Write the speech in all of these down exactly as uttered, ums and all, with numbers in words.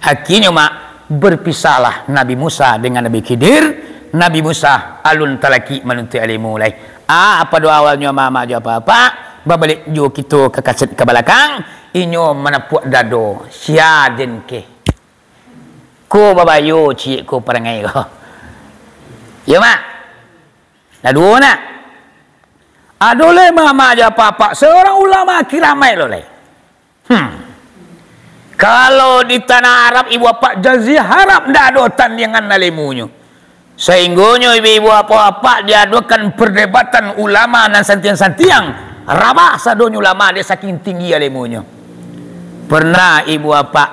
Akhirnyo, Mak, berpisahlah Nabi Musa dengan Nabi Khidir. Nabi Musa alun talakik manuntuik ilimu lai. Ah, pado awalnyo mamak jo apak-apak, babaliak juo kito ka kaset ka balakang, inyo manapuak dado, sia den keh. Ko babayo ciek ko parangai ko. Yo, Mak. Lah duo nak. Ado lai mamak jo apak-apak, seorang ulama kiramaik lo lai. Hmm. Kalau di tanah Arab, ibu apak, Jazirah Arab, ndak ado tandiangan ilimunyo. Sainggonyo ibu-ibu apak-apak diadokan perdebatan ulama nan santiang-santiang, rabah sadonyo ulama dek saking tinggi ilimunyo. Pernah ibu apak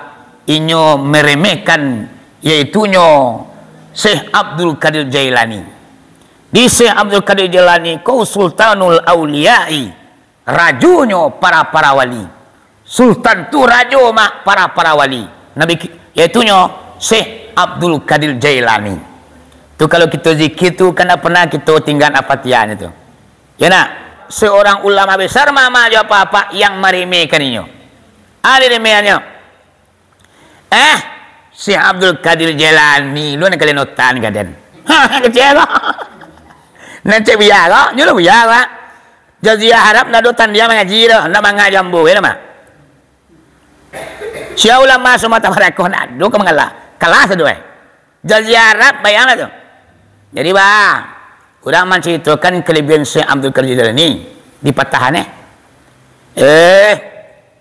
inyo meremehkan, yaitunyo Syekh Abdul Qadir Jailani. Di Syekh Abdul Qadir Jailani ko Sultanul Auliyai, rajonyo para-para wali. Sultan tu rajo, Mak, para-para wali. Nabi ki-, yaitunyo Syekh Abdul Qadir Jailani. Tu kalau kito zikir tu, kan ndak pernah kito tinggaan Al-Fatihah tu. Yo nak, seorang ulama besar, mamak jo apak-apak, yang maremehkan inyo. Ado remehannyo. Eh, Syekh Abdul Qadir Jailani, lu nak kalian otan ka den. Ha, kecek ko. Nak cek buya ko, nyo lo buya ko. Jazirah Arab ndak ado tandiang mangaji doh, ndak manga jo ambo, yo, Mak. Sia ulama Sumatera Barat ko ndak ado ka mangalah. Kalah sado, eh. Jazirah Arab, bayanglah tu. Jadi, bah, urang mancaritokan kelebihan Syekh Abdul Qadir Jailani di patahan, eh. Eh,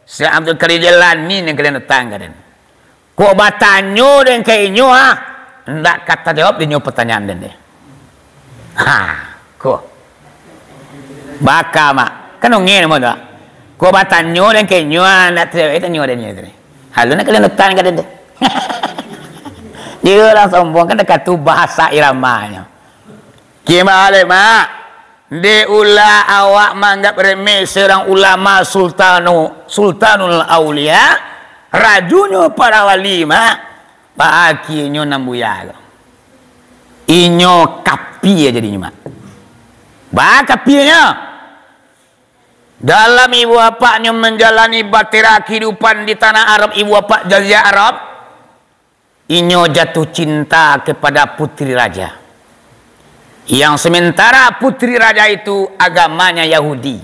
Syekh Abdul Qadir Jailani nan kalian datang ka den. Kok batanyo den ka inyo, ah, ndak ka tajawab dek inyo pertanyaan den deh. Ha, ko. Baka, Mak. Kan ongeh namo tu, ah. Kok batanyo den ka inyo, ah, ndak tajawab, eh, tanyo den inyo tu deh. Lalu nak kalian datang ka den deh. Dia orang sombong kan, dekat tu bahasa iramanyo. Kima ale, Mak? Dek ulah awak manganggap remeh seorang ulama sultanu-, sultanul aulia, rajunyo para wali, Mak. Baakianyo nan buya ko. Inyo kapia jadinyo, Mak. Ba kapianyo. Dalam ibu bapaknyo manjalani batera kahidupan di tanah Arab, ibu bapak Jazirah Arab, inyo jatuh cinta kepada putri raja. Yang sementara putri raja itu agamanya Yahudi.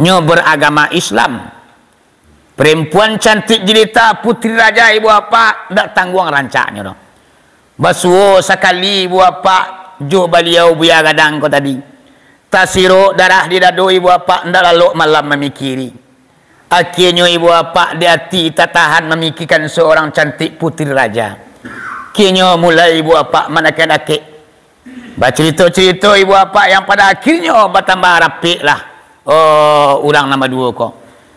Nyo beragama Islam. Perempuan cantik jelita putri raja, ibu bapak, ndak tangguang rancaknyo doh. Basuo sakali ibu bapak jo baliau Buya Gadang ko tadi. Tasirok darah di dado ibu bapak, ndak lalok malam mamikiri. Akhirnyo ibu bapak di ati tak tahan mamikirkan seorang cantik putri raja. Akhirnyo mulai ibu bapak mandakek-dakek. Bacarito-carito ibu bapak yang pada akhirnyo batambah rapeklah, oh, urang nan baduo ko.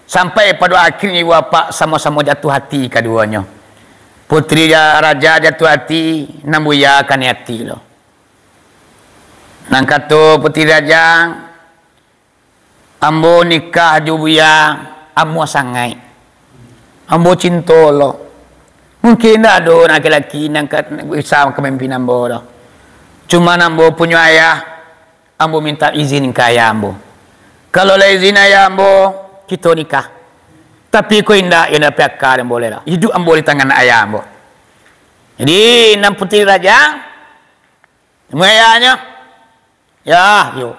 Sampai pado akhirnyo ibu bapak samo-samo jatuah ati kaduonyo. Putri ja-, raja jatuah ati, nan buya kanai ati lo. Nan kato putri raja, "Ambo nikah jo buya, amuah sangaik. Ambo cinto lo. Mungkin indak ado laki-laki nan ka, bisa ka mamimpin ambo doh. Cuman ambo punyo ayah, ambo mintak izin ka ayah ambo. Kalau lah izin ayah ambo, kito nikah. Tapi kok indak, yo ndak piaka ambo lai lah. Iduik ambo di tangan ayah ambo." Jadi, nan putri raja, muayanyo, "Yah, yo.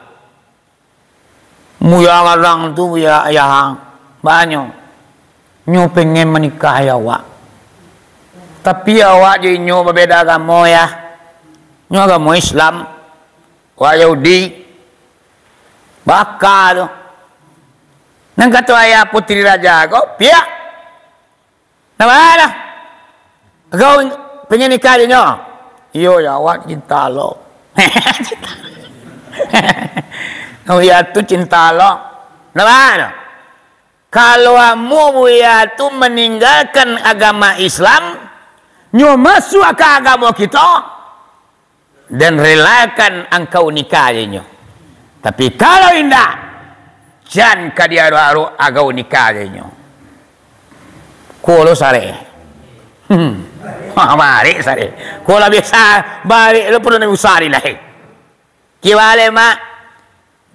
Buya Gadang tu, buya ayah ang, banyo. Nyo pengen manikahi awak. Tapi awak jo inyo babeda agamo, yah. Nyo agamo Islam, awak Yahudi." Baka tu. Nan kato ayah putri raja ko, "Piak. Napa dah? Kau pengen nikah jo nyo?" "Iyo, yo, awak cinta lo." "Buya tu cinta lo." "Napa dah? Kalau amuah buya tu maninggakan agama Islam, nyo masuak ka agamo kito, dan relakan angkau nikah jo inyo. Tapi kalau indak, jan ka diarok-arok agau nikah jo inyo." Ko lo sarek. Hmm. Ha, barek sarek. Ko lah biasa barek lo, perlu Nabi Musa ari lai. Kiwale, Mak.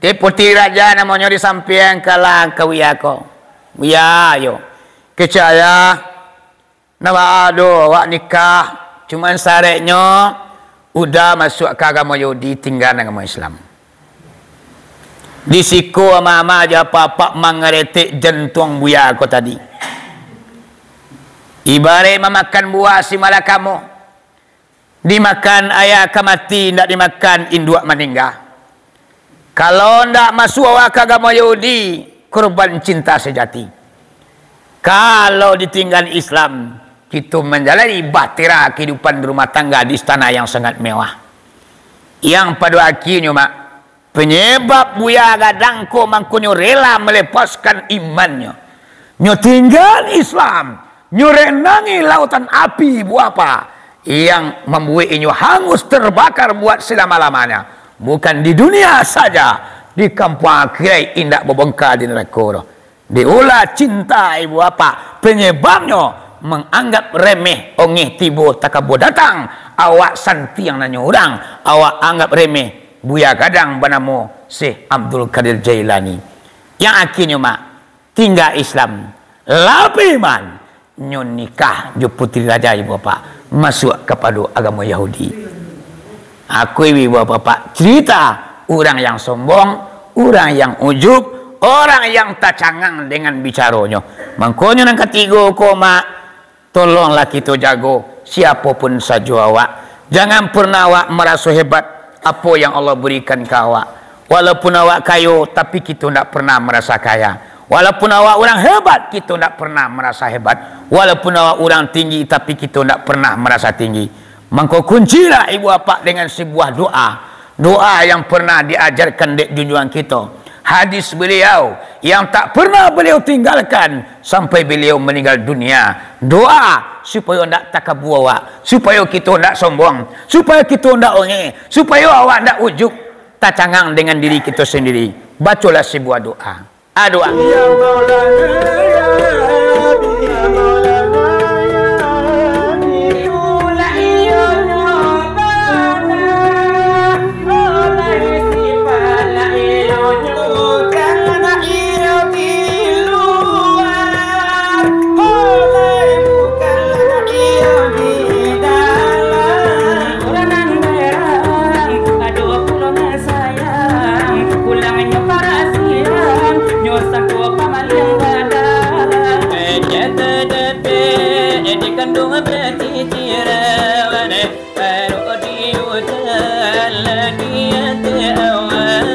Deputi raja namonyo disampaian kalah ka buya ko. "Buya, yo. Kecek ayah, Nah, baa ado awak nikah, cuman sareknyo uda masuak ka agamo Yahudi, tingga agamo Islam. Di siko ama-ama jo apak-apak mangaretek jantuang buya ko tadi. Ibaraik mamakan buah si malakamo. Dimakan ayah ka mati, indak dimakan induak maningga. Kalau ndak masuak awak ka agamo Yahudi, korban cinta sejati. Kalau ditinggaan Islam, kito manjalani bahtera kahidupan di rumah tangga di istana yang sangat mewah. Yang pado akhirnyo, Mak, penyebab Buya Gadang ko mangkonyo rela melepaskan imannyo. Nyo tinggaan Islam, nyo renangi lautan api, buah apa yang mambuek inyo hangus terbakar buat selama-lamanya. Bukan di dunia saja, di kampuang akhirat indak babangka di narako doh. Diulah cinta ibu bapak, penyebabnyo manganggap remeh ongeh tibo takabua datang, awak santiang nanyo urang, awak anggap remeh Buya Gadang banamo Syekh Abdul Qadir Jailani. Yang akhirnyo, Mak, tingga Islam, lapeh iman, nyo nikah jo putri raja ibu bapak, masuak kapado agamo Yahudi. Aku ibu bapak cerita urang yang sombong, urang yang ujub, urang yang tacangang dengan bicaronyo. Mangkonyo nan katigo ko, Mak, tolonglah kito jago, siapo pun sajo awak. Jangan pernah awak maraso hebat apo yang Allah berikan ka awak. Walaupun awak kayo, tapi kito ndak pernah marasa kaya. Walaupun awak urang hebat, kito ndak pernah marasa hebat. Walaupun awak urang tinggi, tapi kito ndak pernah marasa tinggi. Mangko kuncilah ibu apak dengan sebuah doa. Doa yang pernah diajarkan dek junjuang kito. Hadis beliau yang tak pernah beliau tinggalkan sampai beliau meninggal dunia. Doa supayo ndak takabua awak, supayo kito ndak sombong, supayo kito ndak ongeh, supayo awak ndak ujub, tacangang dengan diri kito sendiri. Bacolah sebuah doa. A, doa. Sayang, pulangnyo parasian, nyo sangko pamaliang gadang. Eh, nyo tadapek, eh, di kanduang baciciran, eh, baru diutan lagi ate awak.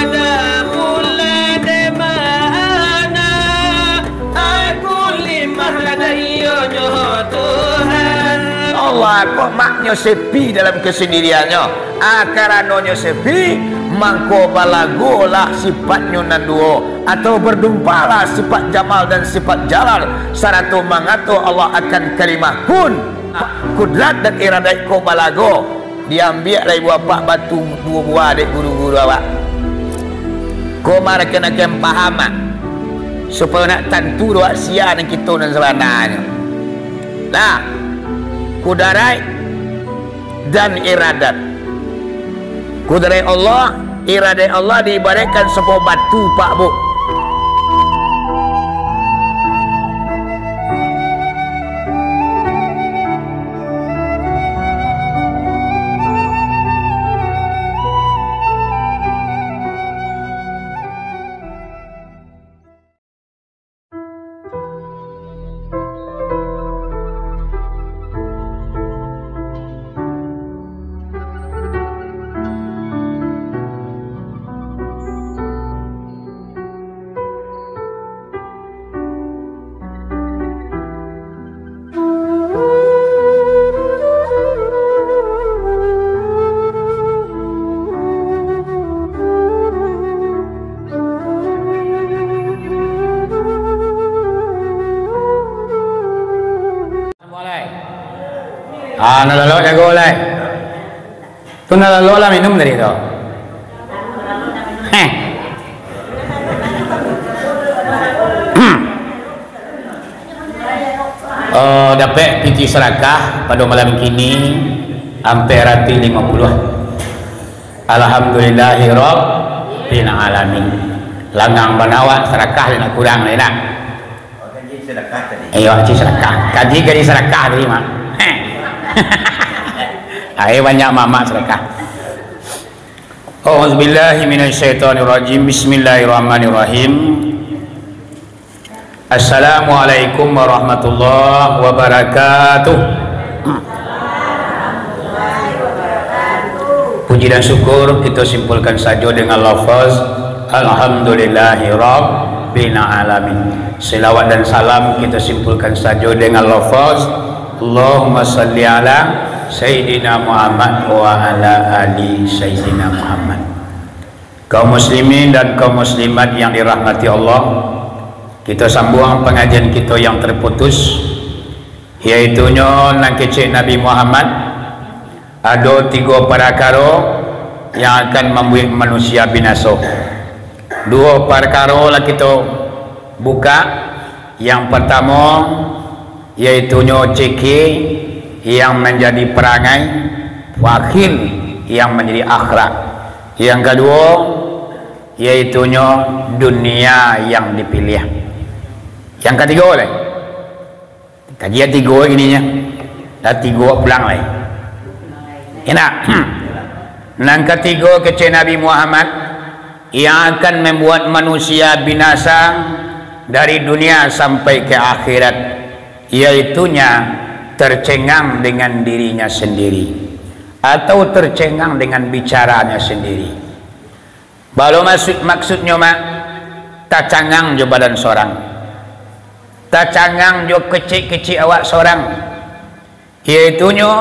Ada mula di mana? Aku limah lah dah iyo nyo Tuhan. Allah, kok maknyo sepi dalam kesendiriannyo. Ah, karanonyo sepi, mangko balagolah sifatnyo nan duo, atau berdumpalah sifat jamal dan sifat jalal, sarato mangato Allah akan kalimah kun. Kudrat dan iradat ko balago. Diambiak lai buah apak batu duo buah dek guru-guru awak. Ko marakan-akan paham, Mak, supayo nak tantu doh sia nan kito nan sabananyo. Nah, kudaraik dan iradat. Kudaraik Allah, iradat Allah diibaratkan sabuah batu, Pak, Bu. Ah, nan lalok jago lai. Tu nan lalok lah minum tadi tu. Heh. Eh, dapek pitih sarakah pado malam kini, ampek ratuih limo puluah. Alhamdulillahirabbil alamin. Langang bana awak sarakah, lai nak kurang lai nak. Iyo, aci sadakah. Kaji, kaji sadakah tadi, Mak. Ayo banyak mamak sadakah. A'udzubillahi minasyaitonirrajim. Bismillahirrahmanirrahim. Assalamualaikum warahmatullahi wabarakatuh. Puji dan syukur kita simpulkan saja dengan lafaz Alhamdulillahirabbil alamin. Selawat dan salam kita simpulkan saja dengan lafaz Allahumma salli ala Sayyidina Muhammad wa ala ali Sayyidina Muhammad. Kaum muslimin dan kaum muslimat yang dirahmati Allah, kita sambung pangajian kita yang terputus, yaitunyo nan kecek Nabi Muhammad, ado tigo parakaro yang akan mambuek manusia binaso. Duo parakaro lah kito buka. Yang partamo, yaitunyo ceke yang manjadi parangai, fakhir yang manjadi akhlak. Yang kaduo, yaitunyo dunia yang dipiliah. Yang katigo lai. Kaji tigo kininyo. Lah tigo pulang lai. Indak. Nan katigo kecek Nabi Muhammad, yang akan membuat manusia binasa dari dunia sampai ke akhirat, yaitunya tercengang dengan dirinya sendiri, atau tercengang dengan bicaranya sendiri. Balo maksud, maksudnyo, Mak, tacangang jo badan sorang. Tacangang jo kecek-kecek awak sorang. Yaitunyo,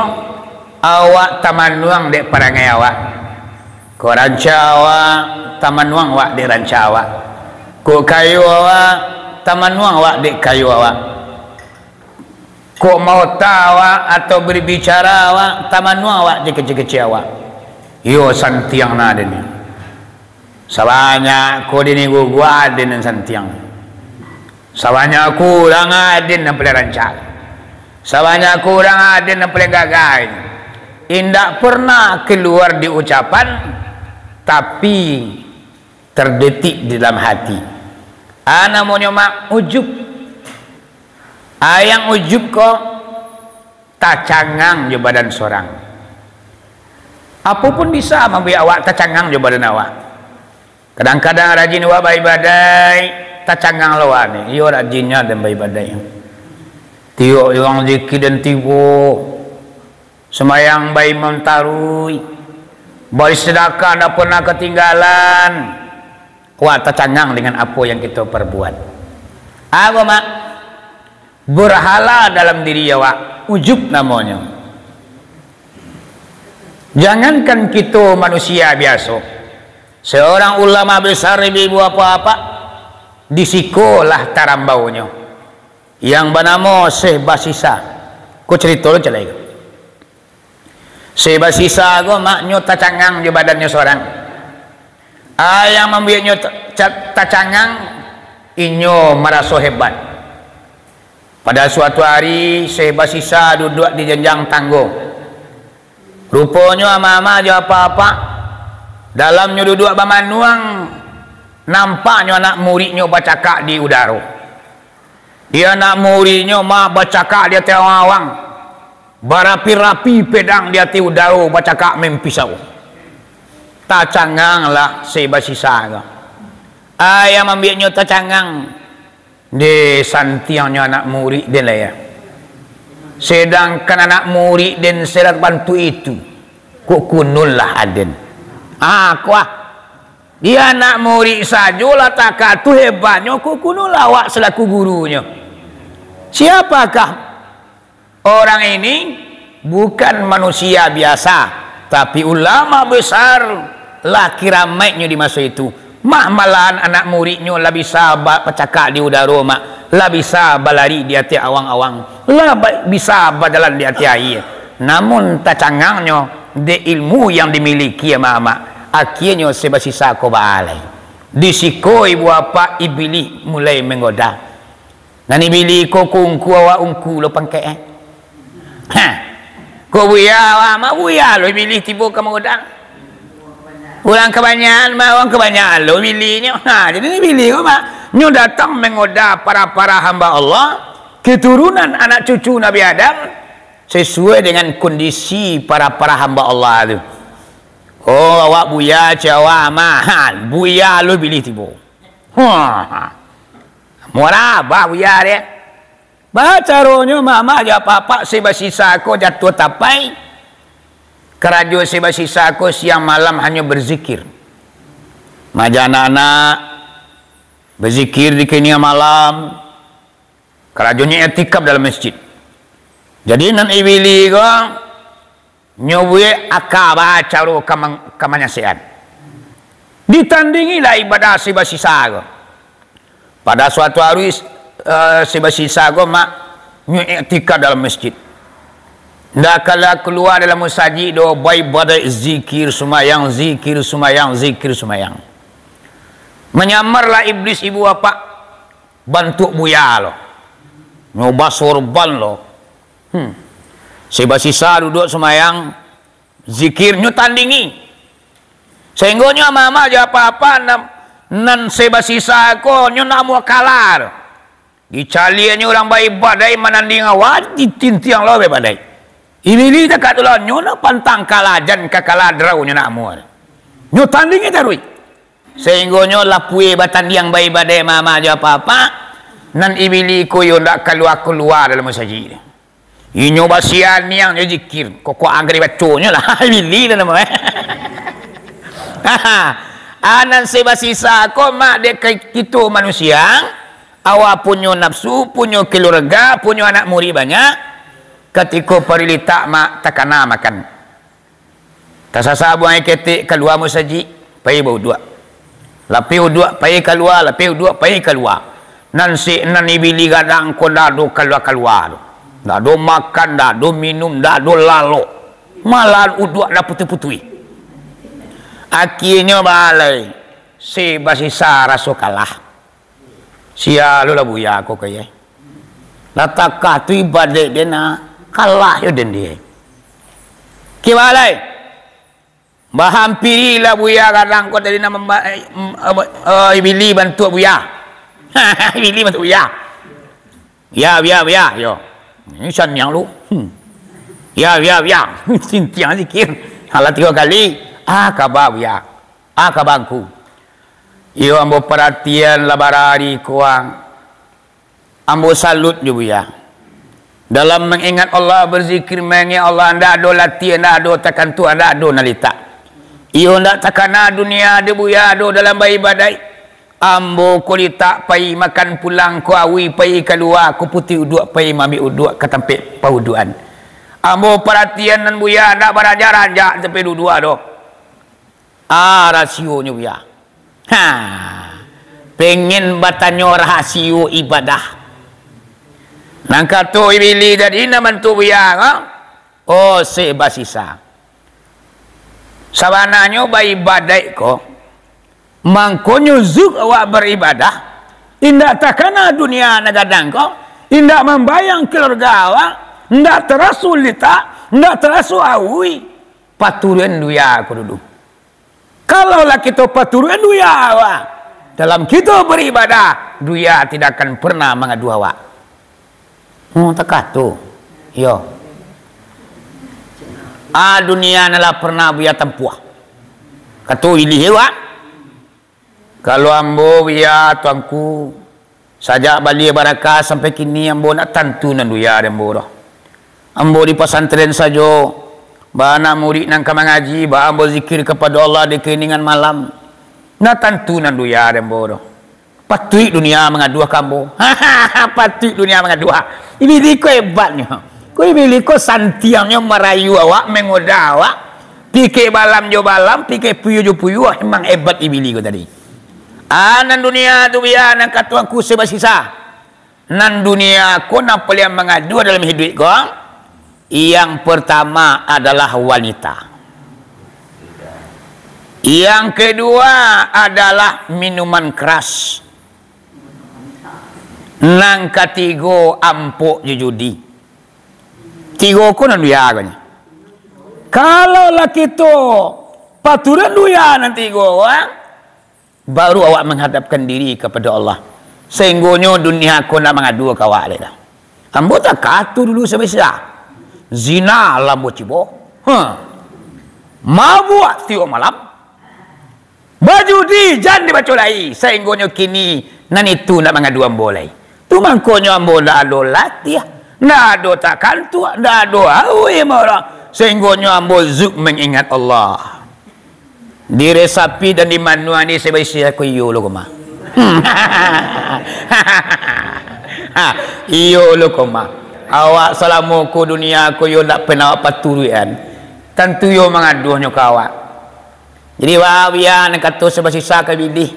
awak tamanuang dek parangai awak. Kok ranca awak, tamanuang awak dek ranca awak. Kok kayo awak, tamanuang awak dek kayo awak. Kok maota awak atau berbicara awak, tamanuang awak jo kecek-kecek awak. Iyo, santiang nan ado ni. Sabanyak ko di nagari ko ado nan santiang. Sabanyak ko urang ado nan paliang rancak. Sabanyak ko urang ado nan paliang gagah. Indak pernah kalua di ucapan, tapi terdetik di dalam hati. A namonyo, Mak, ujub. A yang ujub ko tacangang jo badan sorang. Apo pun bisa mambuek awak tacangang jo badan awak. Kadang-kadang rajin awak baibadaik, tacangang lo awak ni. Iyo, rajinnyo den baibadaik. Tiok urang zikir den tibo, sumbayang baimam taruih, bari sadakah ndak pernah katinggalan. Awak tacangang dengan apo yang kito perbuat. Apo, Mak? Berhala dalam diri awak, ujub namonyo. Jangankan kito manusia biaso, seorang ulama besar, ibu-ibu, bapak-bapak, di siko lah tarambaunyo, yang banamo Syekh Basisa. Ko carito lo cak lai ko. Syekh Basisa ko, Mak, nyo tacangang jo badannyo sorang. A yang mambueknyo ta-, ca-, tacangang, inyo maraso hebat. Pada suatu ari, Syekh Basisa duduak di janjang tanggo. Ruponyo ama-ama jo apak-apak, dalam nyo duduak bamanuang, nampaknyo anak muridnyo bacakak di udaro. Di anak muridnyo, Mak, bacakak di ateh awang-awang. Barapi-rapi pedang di ateh udaro, bacakak main pisau. Tacanganglah Syekh Basisa ko. A yang mambueknyo tacangang, dek santiangnyo anak murid den lai, yo. Sedangkan anak murid den sabantuak itu, kok kununlah aden. A, ko a. Di anak murid sajo lah takah tu hebatnyo, kok kununlah awak salaku gurunyo. Siapakah orang ini? Bukan manusia biasa, tapi ulama besar, lah kiramaiknyo di maso itu. Mak, malahan anak muridnyo lah bisa ba-, bacakak di udaro, Mak, lah bisa balari di ateh awang-awang, lah ba-, bisa bajalan di ateh aia. Namun tacangangnyo dek ilmu yang dimiliki, Mak, Mak, akhianyo Syekh Basisa ko baalai. Di siko, ibu apak, Ibilih mulai manggoda. Nan Ibilih ko, ko ungku awak, ungku lo pangkek, eh. Ha. Ko buya awak, Mak, buya lo Ibilih tibo ka manggoda. Urang kabanyakan, Mak, urang kabanyakan lo Ibilihnyo. Ha, jadi Ibilih ko, Mak, Nyo datang mangoda para-para hamba Allah, keturunan anak cucu Nabi Adam, sesuai dengan kondisi para-para hamba Allah tu. Oh, awak buya, cawak, mahan. Buya lo bilih tibo. Hah. Murah, bah, buya deh. Baa caronyo mamak jo apak-apak se basisa ko jatuah tapai? Karajo se basisa ko siang malam hanyo berzikir. Maja anak-anak, berzikir di kini malam. Karajonyo iktikaf dalam masjid. Jadi nan Ibili ko, nyo buek aka baa caro ka mang-, ka manyasekan. Ditandingilah ibadah se basisa ko. Pada suatu hari, eh, se basisa ko, mak, nyo iktikaf dalam masjid. Ndak kaluar-kaluar dalam musajik doh, baibadaik, zikir sumayang, zikir sumayang, zikir sumayang. Manyamarlah iblis ibu apak, bantuak buya lo. Nyo basorban lo. Hmm. Se basisa duduak sumayang, zikir nyo tandingi. Sainggonyo amak-amak jo apak-apak nan, nan se basisa ko nyo ndak amuah kalah doh. Dicaliaknyo urang baibadaik mananding awak, ditintiang lo baibadaik. Ibili takah tu lo, nyo nak pantang kalah, jan ka kalah darau nyo nak amuah. Nyo tandingi taruih. Sainggonyo lapue batandiang baibadaik mamak jo apak-apak, nan Ibili ko iyo ndak kaluar-kaluar dalam musajik. Inyo basianiang jo zikir, kokok angkari baconyo lah, Ibili lah namo, eh. Ah, nan se basisa ko mak dek ka-, kito manusia, awak punyo nafsu, punyo keluarga, punyo anak murid banyak, katiko pari litak mak takana makan. Tasasa buang aia ketek, kalua musajik, pai bauduak. Lapeh uduak, pai kalua, lapeh uduak, pai kalua. Nan se-, nan Ibili gadang ko ndak ado kalua-kalua tu. Ndak ado makan, ndak ado minum, ndak ado lalok. Malahan uduak lah putuih-putuih. Akienyo baa lai, se basisa raso kalah. Sia lo lah buya ko ka iyo. Lah takah tu ibadaik den nah, kalah yo den di. Kibalai. Bahampiri lah buya gadang ko tadi nak memba-, eh, em, eh, eh, Ibili bantuak buya. Ibili bantuak buya. Ya, ya, ya, yo. Ini saniang lu. Hmm. Ya, ya, ya. Tintiang zikir. Alah tigo kali. Ah, kaba buya. Ah, kaba angku. Iyo, ambo paratian lah bara ari ko, ah. Ambo salut jo buya. Dalam mangingat Allah, berzikir, mangingat Allah, ndak ado latiah, ndak ado takantuak, ndak ado nalitak. Iyo ndak takana dunia dek buya ado dalam baibadaik. Ambo ko litak pai makan pulang, ko awui pai kalua, ko putuih uduak pai maambiak uduak ka tampek pauduakan. Ambo paratian nan buya ndak baranjak-ranjak tampek duduak doh. Ah, rasionyo buya. Ha, pengen batanyo rahasio ibadah. Nan kato Ibili tadi, nan bantuak buya ko, oh, se basisa. Sabananyo baibadaik ko, mangkonyo zuk awak baribadah, indak takana dunia nan gadang ko, indak mambayang kaluarga awak, indak taraso litak, indak taraso awui, paturuan dunia ko dulu. Kalau lah kito paturuan dunia awak, dalam kito baribadah, dunia tidak akan pernah mangadu awak. Oh, takato. Iyo. Ah, dunia nan lah pernah buya tampuah. Kato Ibili awak. Kalau ambo buya, tuanku, sajak baliak barakah sampai kini ambo ndak tantu nan dunia dek ambo doh. Ambo di pasantren sajo, baa anak murid nan ka mangaji, baa ambo zikir kapado Allah di kini nan malam. Ndak tantu nan dunia dek ambo doh. Patuik dunia mangaduah ka ambo. Patuik dunia mangaduah. Ibili ko hebatnyo. Ko Ibili ko santiangnyo marayu awak, mangoda awak. Pikek balam jo balam, pikek puyuah jo puyuah. Emang hebat Ibili ko tadi. Ah, nan dunia tu buya, nan kato angku se basisa. Nan dunia ko nan paliang mangaduah dalam hiduik ko, yang pertama adalah wanita. Yang kedua adalah minuman keras. Nan katigo ampok jo judi. Tigo ko nan dunia ko nyo. Kalau lah kito paturuan dunia nan tigo ko, ah, baru awak manghadapkan diri kapado Allah. Sainggonyo dunia ko ndak mangadu ka awak lai doh. Ambo takah tu dulu sabisa. Zina lah ambo cubo. Ha. Mabuak tiok malam. Bajudi jan dibaco lai. Sainggonyo kini nan itu ndak mangadu ambo lai. Tu mangkonyo ambo ndak ado latiah, ndak ado takantuak, ndak ado awai marah. Sainggonyo ambo zuk mangingat Allah. Diresapi dan dimanuani sabisa ko iyo lo ko mah. Ha, iyo lo ko mah. Awak salamo ko dunia ko yo ndak pernah awak paturuikan. Tantu yo mangaduahnyo ka awak. Jadi, wah, bian kato sabisa ka bilih.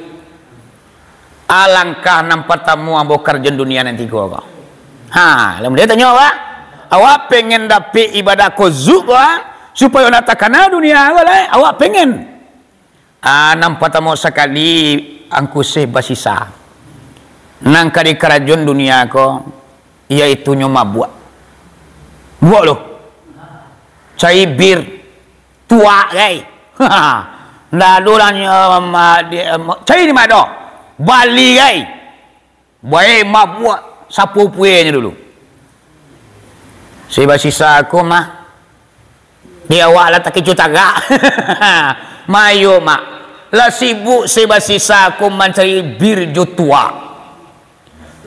Alangkah nan partamo ambo karajoan dunia nan tigo ko. Ha, lamun dia tanyo awak, awak pengen dapek ibadah ko zuk ko, ha? Supayo nak takana dunia ko lai, awak pengen. Ah, nan partamo sakali angku Syekh basisa. Nan ka dikarajoan dunia ko, yaitunyo mabuak. Buak lo. Cari bir. Tuak gai. Ndak ado lah nyo, ma-, di, ma-, cari di ma doh. Bali gai. Bae mabuak sapo puenyo dulu. Sibasisa ko mah. Di awak lah takicu tagak. Mayo mak. Lah sibuk sibasisa ko mancari bir jo tuak.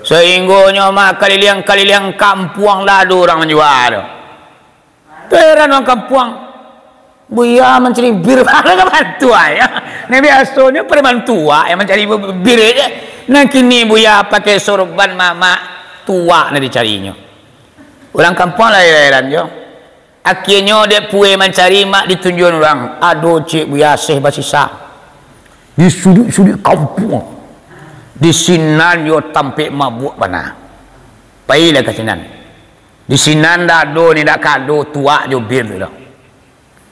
Sainggonyo mak kaliliang-kaliliang kampuang lah ado urang manjua tu. Heran urang kampuang. Buya mancari bir, preman tuak, ya. Nah, biasonyo preman tuak yang mancari bir, ya. Nah, kini Buya pakai sorban mamak tuak nan dicarinyo. Urang kampuang lah heran jo. Akhirnyo dek pue mancari mak ditunjuan urang. Ado cek Buya Syekh basisa. Di suduik-suduik kampuang. Di sinan yo tampek mabuak bana. Pailah ka sinan. Di sinan ndak ado ni, ndak ka ado tuak jo bir tu doh.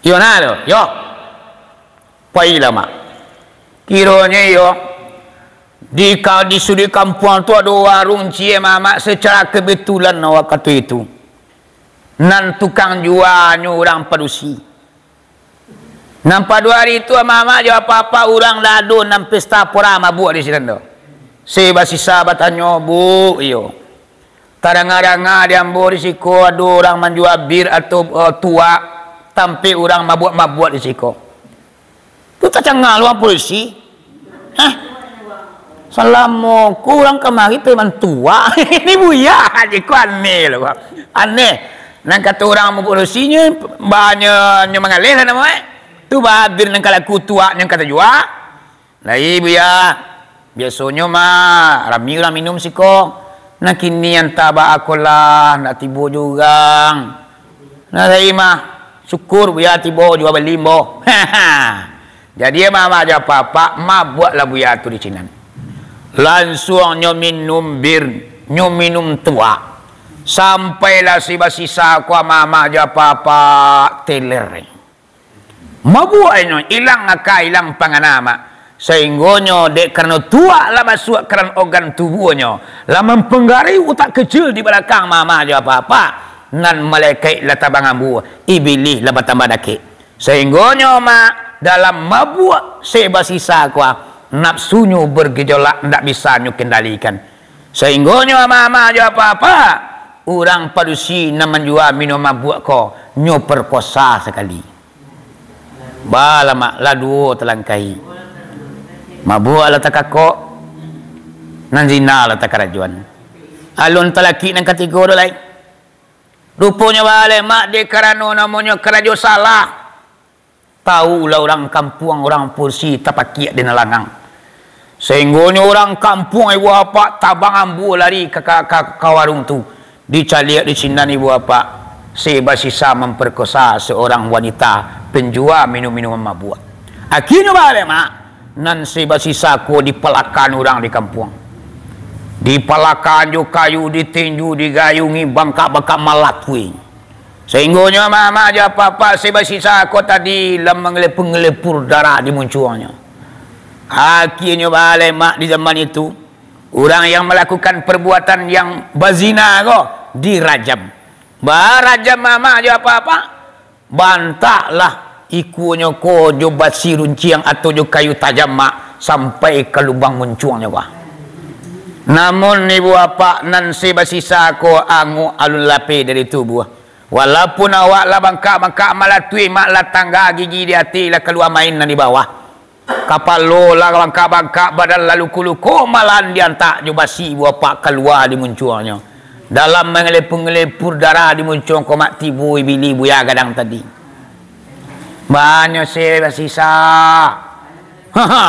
Iyo nah tu, yo. Pailah mak. Kironyo iyo, di ka-, di suduik kampuang tu ado warung ciek mamak, secara kebetulan wakatu itu. Nan tukang juanyo urang padusi. Nan pado ari tu, amak-amak jo apak-apak, urang lah ado nan pesta pora mabuak di sinan tu. Sibasisa batanyo, "Bu, iyo, tadanga-danga di ambo di siko ado urang manjua bir atau, eh, tuak, tampek urang mabuak-mabuak di siko." Tu tacanga lo urang polisi. Hah? Salamo ko urang kamari preman tuak. Ini Buya aje ko aneh lo. Aneh. Nan kato urang mabuak dosinyo, banyo nyo mangaleh lah namo, eh. Tu babir nan ka laku tuak nyo ka tajua. Lai Buya. Biasonyo mah rami urang minum siko. Nah kini antah baa ko lah, ndak tibo jo urang. Nah, lai mah, syukur Buya tibo jua bali ambo. Jadi, amak-amak jo apak-apak, mabuaklah Buya tu di sinan. Lansuang nyo minum bir, nyo minum tuak. Sampailah sibasisa ko amak-amak jo apak-apak teler. Mabuak inyo, ilang aka, ilang pangana, mak. Sainggonyo dek karano tuak lah masuak ka dalam organ tubuahnyo, lah mampangaruhi utak kecil di balakang amak-amak jo apak-apak, nan malekaik lah tabang ambuah, ibilih lah batambah dakek. Sainggonyo, mak, dalam mabuak sibasisa ko, nafsunyo bergejolak, ndak bisa nyo kendalikan. Sainggonyo amak-amak jo apak-apak, urang padusi nan manjua minum mabuak ko, nyo perkosa sakali. Balamak lah duo talangkahi. Mabuak lah takakok, nan zina lah takarajoan. Alun talakik nan katigo tu lai. Ruponyo baleh, mak, dek karano namonyo karajo salah. Taulah urang kampuang, urang polisi tapakiak di nan langang. Sainggonyo urang kampuang ibu apak tabang ambuah lari ka, ka, ka, ka warung tu. Dicaliak di sinan ibu apak, sibasisa mamparkosa seorang wanita penjua minum-minuman mabuak. Akhirnyo baleh, mak, nan sibasisa ko dipalakan urang di kampuang. Dipalakan jo kayu, ditinju, digayungi, bangkak-bangkak malakui. Sainggonyo amak-amak jo apak-apak sibasisa ko tadi lah mangelepur-ngelepur darah di muncuangnyo. Akhirnyo baleh, mak, di zaman itu, urang yang malakukan perbuatan yang bazina ko dirajam. Barajam amak jo apak-apak, bantaklah ikuanyo ko jo basi runciang atau jo kayu tajam, mak, sampai ka lubang muncuangnyo ko. Namun ibu apak nan se basisa ko angok alun lapeh dari tubuah. Walaupun awak lah bangkak-bangkak malatui, mak lah tangga gigi di ati lah kalua main nan di bawah. Kapalo lah bangkak-bangkak, badan lah luko-luko, malahan diantak jo basi ibu apak kalua di muncuangnyo. Dalam mangelepur-ngelepur darah di muncuang ko mak tibo ibili buya gadang tadi. Banyak se basisa. Haha.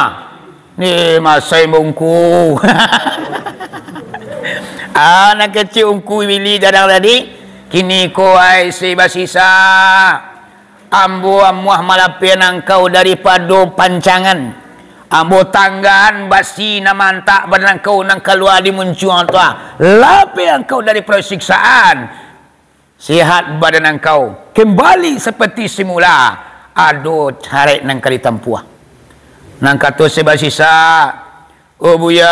Ni masai bungku. Anak kecil ungku ibili gadang tadi. Kini ko ai se basisa. Ambo amuah malapehan angkau daripado pancangan. Ambo tanggahan basi nan maantak badan angkau nan kalua di muncuang tu, ah. Lapeh angkau daripado siksaan. Sehat badan angkau. Kembali seperti semula. Ado carek nan ka ditampuah. Nan kato se basisa, "Oh Buya,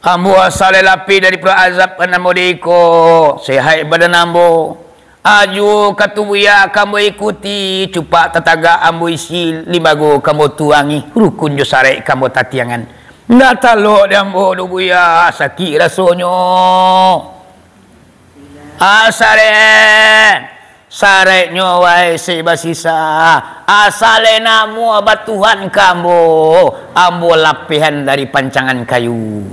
ambo asa lai lapeh daripado azab nan ambo di iko, sehat badan ambo. Ajo ka tubuah ka ambo ikuti, cupak tatagak ambo isi, limbago ka ambo tuangi, rukun jo sarek ka ambo tatiangan. Ndak talok di ambo doh Buya, sakik rasonyo." Asarek, sareknyo wahai se basisa, asarek namuah batuhan ka ambo, ambo lapehan dari pancangan kayu.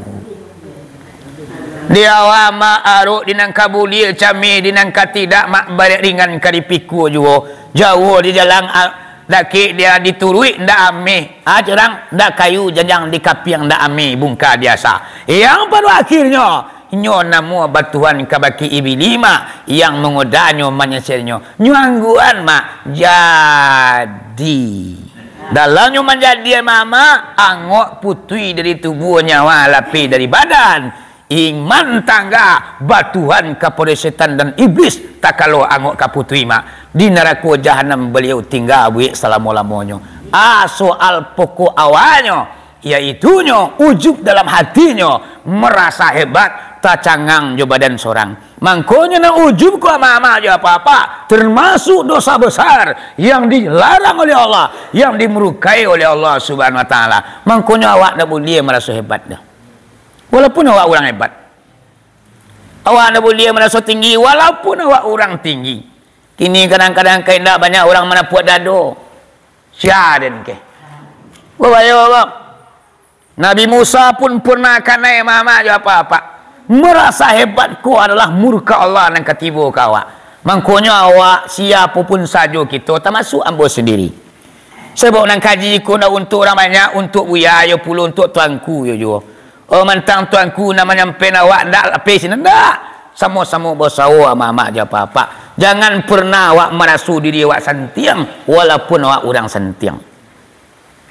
Di awak mak arok di nan ka buliah, cameh di nan ka tidak, mak barek ringan ka dipikua juo, jauah di jalan a-, dakek dia dituruik ndak ameh, ah, curang ndak kayu, janjang di kapiang ndak ameh, bungka biasa. Yang pado akhirnyo, Nyo namuah batuhan kabake ibili mak, yang mangodanyo manyaselnyo. Nyo angguan mak, jadi. Dalamnyo manjadi mama, angok putui dari tubuah nyawa lapeh dari badan. Iman tangga batuhan kapado setan dan iblis, takalo angok ka putui mak. Di narako jahanam baliau tingga buek salamo-lamonyo. Ah, soal pokok awalnyo, yaitunyo ujub dalam hatinyo, marasa hebat, tacangang jo badan sorang. Mangkonyo nan ujub ko amak-amak jo apak-apak, termasuk dosa besar yang dilarang oleh Allah, yang dimurkai oleh Allah Subhanahu Wa Taala. Mangkonyo awak ndak buliah maraso hebat doh. Walaupun awak urang hebat. Awak ndak buliah maraso tinggi, walaupun awak urang tinggi. Kini kadang-kadang ka indak banyak urang manapuak dado. Sia den keh. Babayo, bang. Nabi Musa pun pernah kanai mamak jo apak-apak. Merasa hebat ko adalah murka Allah nan ka tibo ka awak. Mangkonyo awak, siapo pun sajo kito, tamasuk ambo sendiri. Sabab nan kaji ko ndak untuak urang banyak, untuak buya yo pulo, untuak tuanku yo juo. Oh, mantang tuanku nan manyampaian awak ndak lapeh sinan, ndak. Samo-samo basawo amak-amak jo apak-apak. Jangan pernah awak maraso diri awak santiang, walaupun awak urang santiang.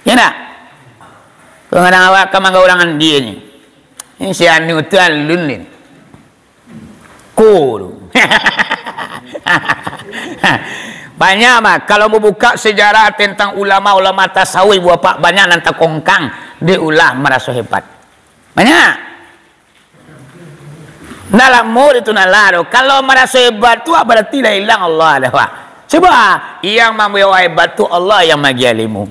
Ya ndak? Kadang-kadang awak ka manggau urang andia ni. Ni si anu tu alun ni. Ko tu. Banyak mah, kalau mau buka sejarah tentang ulama-ulama tasawuf, ibu apak, banyak nan takongkang, dek ulah maraso hebat. Banyak. Ndak lamo itu ndak lah tu. Kalau maraso hebat tu, ah, berarti lah hilang Allah dah, Pak. Cuba, yang mambuek awak hebat tu Allah yang magi ilmu.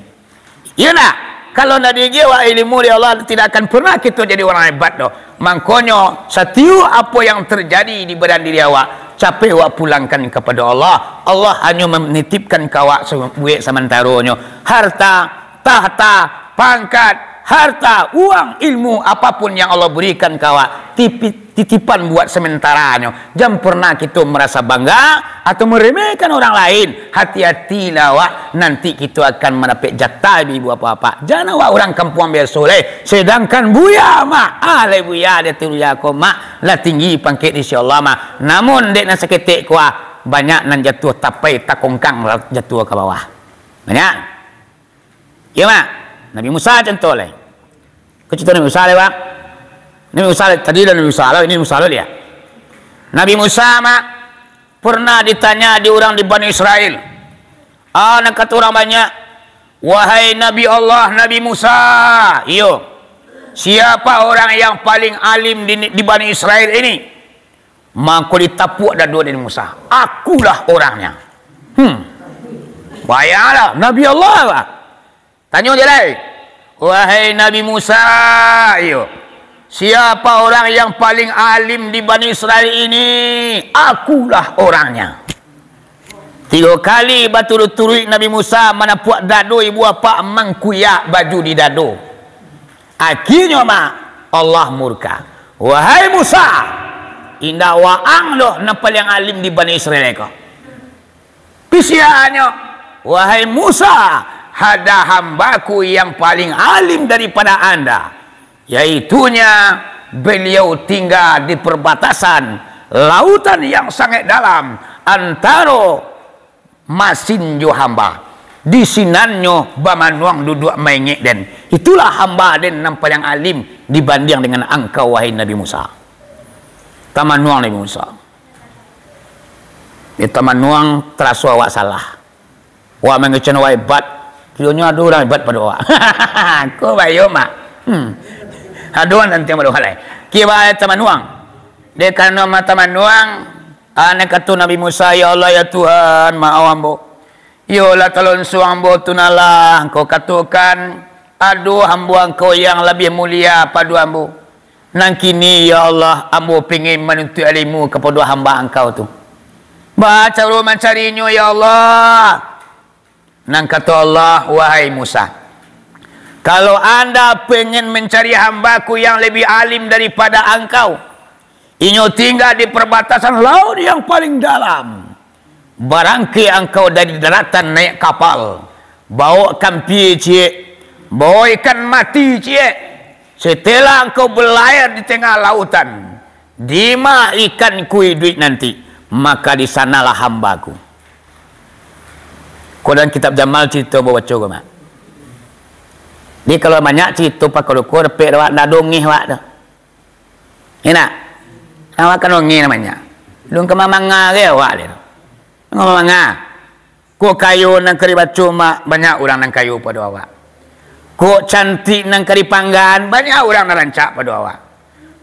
Iyo ndak? Kalau ndak diagiah awak ilmu dek Allah, tidak akan pernah kito jadi urang hebat doh. Mangkonyo, satiok apo yang terjadi di badan diri awak, capek awak pulangkan kapado Allah. Allah hanyo menitipkan ka awak sabuek samantaronyo. Harta, tahta, pangkat, harta, uang, ilmu, apapun yang Allah berikan ka awak, tipi-, titipan buat samentaranyo. Jan pernah kito marasa bangga atau maremehkan urang lain. Hati-hatilah awak, nanti kito akan mandapek jatah ibu-ibu apak-apak. Jan awak urang kampuang biaso lai. Sedangkan buya mah, ah, lai buya di ateh buya ko mah, lah tinggi pangkek di sisi Allah mah. Namun dek nan saketek ko, ah, banyak nan jatuah tapai takongkang jatuah ka bawah. Banyak. Iyo, Mak. Nabi Musa contoh lai. Ko carito Nabi Musa lai, Mak. Nabi Musa lai, tadi lah Nabi Musa lai, ini Musa lai, ya. Nabi Musa, Mak, pernah ditanya di urang di Bani Israel. Ah, nan kato urang banyak, "Wahai Nabi Allah, Nabi Musa." Iyo. "Siapa orang yang paling alim di, di Bani Israel ini?" Mangko ditapuak dado Nabi Musa. "Akulah orangnya." Hmm. Bayanglah, Nabi Allah, Pak. Tanyo je lai. "Wahai Nabi Musa," iyo. "Siapa orang yang paling alim di Bani Israel ini? Akulah orangnya." Tigo kali baturuik-turuik Nabi Musa manapuak dado ibu apak, mangkuyak baju di dado. Akhirnyo, mak, Allah murka. "Wahai Musa, indak waang doh nan paliang alim di Bani Israel ko." Pisiaannyo, "Wahai Musa, ada hamba-Ku yang paling alim daripada anda, yaitunya beliau tinggal di perbatasan lautan yang sangat dalam, antaro masin jo hamba. Di sinannyo bamanuang duduak maingek den. Itulah hamba den nan paliang alim dibandiang dengan angkau, wahai Nabi Musa." Tamanuang Nabi Musa. Di tamanuang taraso awak salah. Awak mangecek awak hebat. Kiranya ado urang hebat pado awak. Ko bayo, mak. Hmm. Ado urang nanti pado awak lai. Kiro tamanuang. Dek karano ma tamanuang, ah, nan kato Nabi Musa, "Ya Allah, ya Tuhan, maoh ambo. Iyolah, talonsuang ambo tu nalah Angkau katokan, ado hamba Angkau yang labiah mulia pado ambo. Nan kini, ya Allah, ambo pingin manuntuik ilimu kapado hamba Angkau tu." "Baa caro mancarinyo, ya Allah?" Nan kato Allah, "Wahai Musa, kalau anda pingin mancari hamba-Ku yang labiah alim daripada angkau, inyo tingga di parbatasan lauik yang paling dalam. Barangkek angkau dari daratan naiak kapal, bawok kampia ciek, bawok ikan mati ciek. Setelah angkau balayar di tangah lautan, dima ikan-Ku iduik nanti, maka di sanalah hamba-Ku." Ko dalam kitab Jamal carito babaco ko, mak. Jadi, kalau banyak carito pakalua ko, dapek awak, ndak dongeh awak tu. Indak? Awak kan dongeh namonyo. Alun ka mamanga gai awak lai tu. Mamanga. Kok kayo nan ka dibaco, mak, banyak urang nan kayo pado awak. Kok cantik nan ka dipanggaan, banyak urang nan rancak pado awak.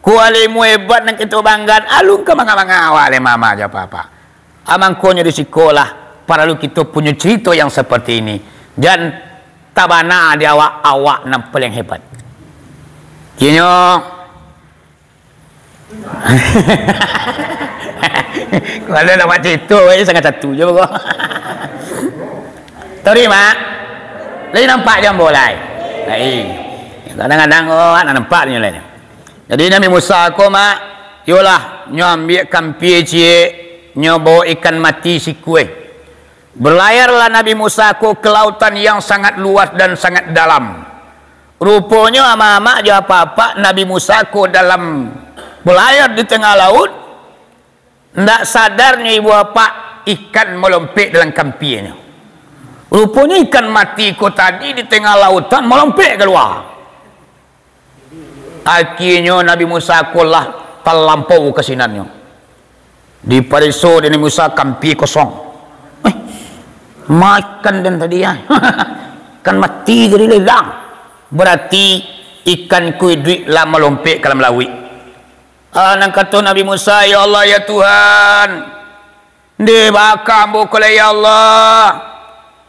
Kok ilimu hebat nan kito banggaan, alun ka manga-manga awak lai, mama jo papa. A, mangkonyo di sikolah paralu kito punyo carito yang saparti ini. Jan tabana di awak, awak nan paliang hebat. Kini, kalau nak buat carito, weh, sangat satu je pokok. Sorry, mak. Lai nampak jo ambo lai? Lai. Kadang-kadang, oh, nak nampak nyo lai. Jadi, Nabi Musa ko, mak, iyolah, nyo ambiak kampia ciek, nyo bawa ikan mati sikua. Berlayarlah Nabi Musa ko ke lautan yang sangat luas dan sangat dalam. Ruponyo, amak-amak jo apak-apak, Nabi Musa ko dalam balayar di tangah lauik, ndak sadarnyo ibu apak, ikan malompek dalam kampianyo. Ruponyo ikan mati ko tadi di tangah lautan malompek kalua. Akhirnyo Nabi Musa ko lah talampau kasinannyo. Dipareso dek Nabi Musa, kampia kosong. Eh, ma ikan den tadi, ah? Ikan mati jadi lai ilang. Berarti ikan ko iduik lah malompek ka dalam lauik. Ah, nan kato Nabi Musa, "Ya Allah, ya Tuhan, ndeh baa ka ambo ko lai, ya Allah?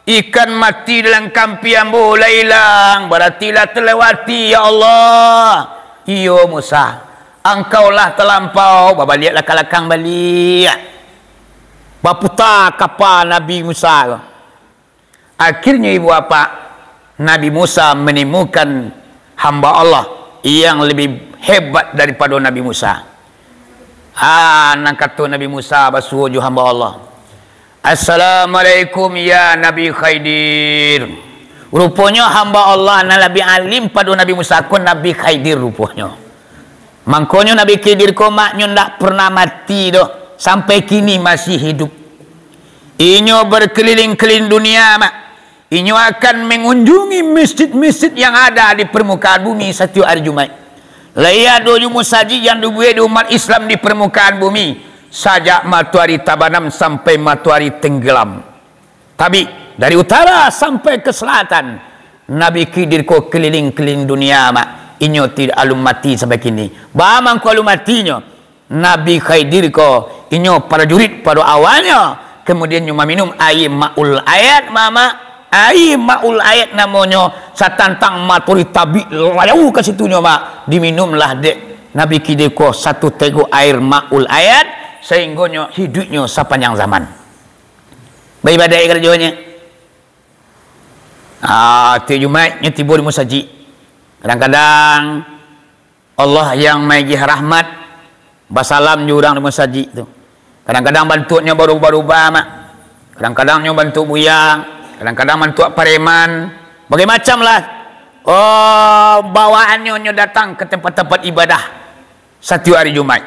Ikan mati dalam kampia ambo lah ilang, barati lah talawati, ya Allah." "Iyo, Musa, angkau lah talampau, babaliaklah ka lakang baliak." Baputa kapa Nabi Musa ko. Akhirnyo, ibu apak, Nabi Musa manimukan hamba Allah yang labiah hebat daripado Nabi Musa. Ah, nan kato Nabi Musa basuo jo hamba Allah, "Assalamualaikum, ya Nabi Khidir." Ruponyo hamba Allah nan labiah alim pado Nabi Musa ko Nabi Khidir ruponyo. Mangkonyo Nabi Khidir ko, mak, nyo ndak pernah mati doh, sampai kini masih hidup. Inyo berkeliling-keliling dunia, mak. Inyo akan mengunjungi masjid-masjid yang ada di permukaan bumi satiok ari Jumaik. Lai ado juo musajik yang dibuek dek umat Islam di permukaan bumi, sajak matoari tabanam sampai matoari tenggelam. Tabik dari utara sampai ka salatan, Nabi Khidir ko keliling-keliling dunia, mak. Inyo tidak alun mati sampai kini. Baa mangko alun matinyo? Nabi Khidir ko, inyo prajurit pado awalnyo, kemudian nyo maminum aia Maul Hayat, mak. Aia Maul Hayat namonyo, satantang matoari tabik, layau ka situnyo, mak. Diminumlah dek Nabi Khidir ko satu tegok air, maul hayat, sahinggonyo hiduiknyo sapanjang zaman. Baibadaik karajonyo. Ah, tiok Jumaik nyo tibo di musajik. Kadang-kadang Allah yang maigih rahmat, basalam jo urang di musajik tu. Kadang-kadang bantuaknyo barubah-rubah, Mak. Kadang-kadang nyo bantuak buyang, kadang-kadang bantuak pareman. Bagai macam lah, oh, bawaannyo nyo datang ka tempat-tempat ibadah satiok ari Jumaik.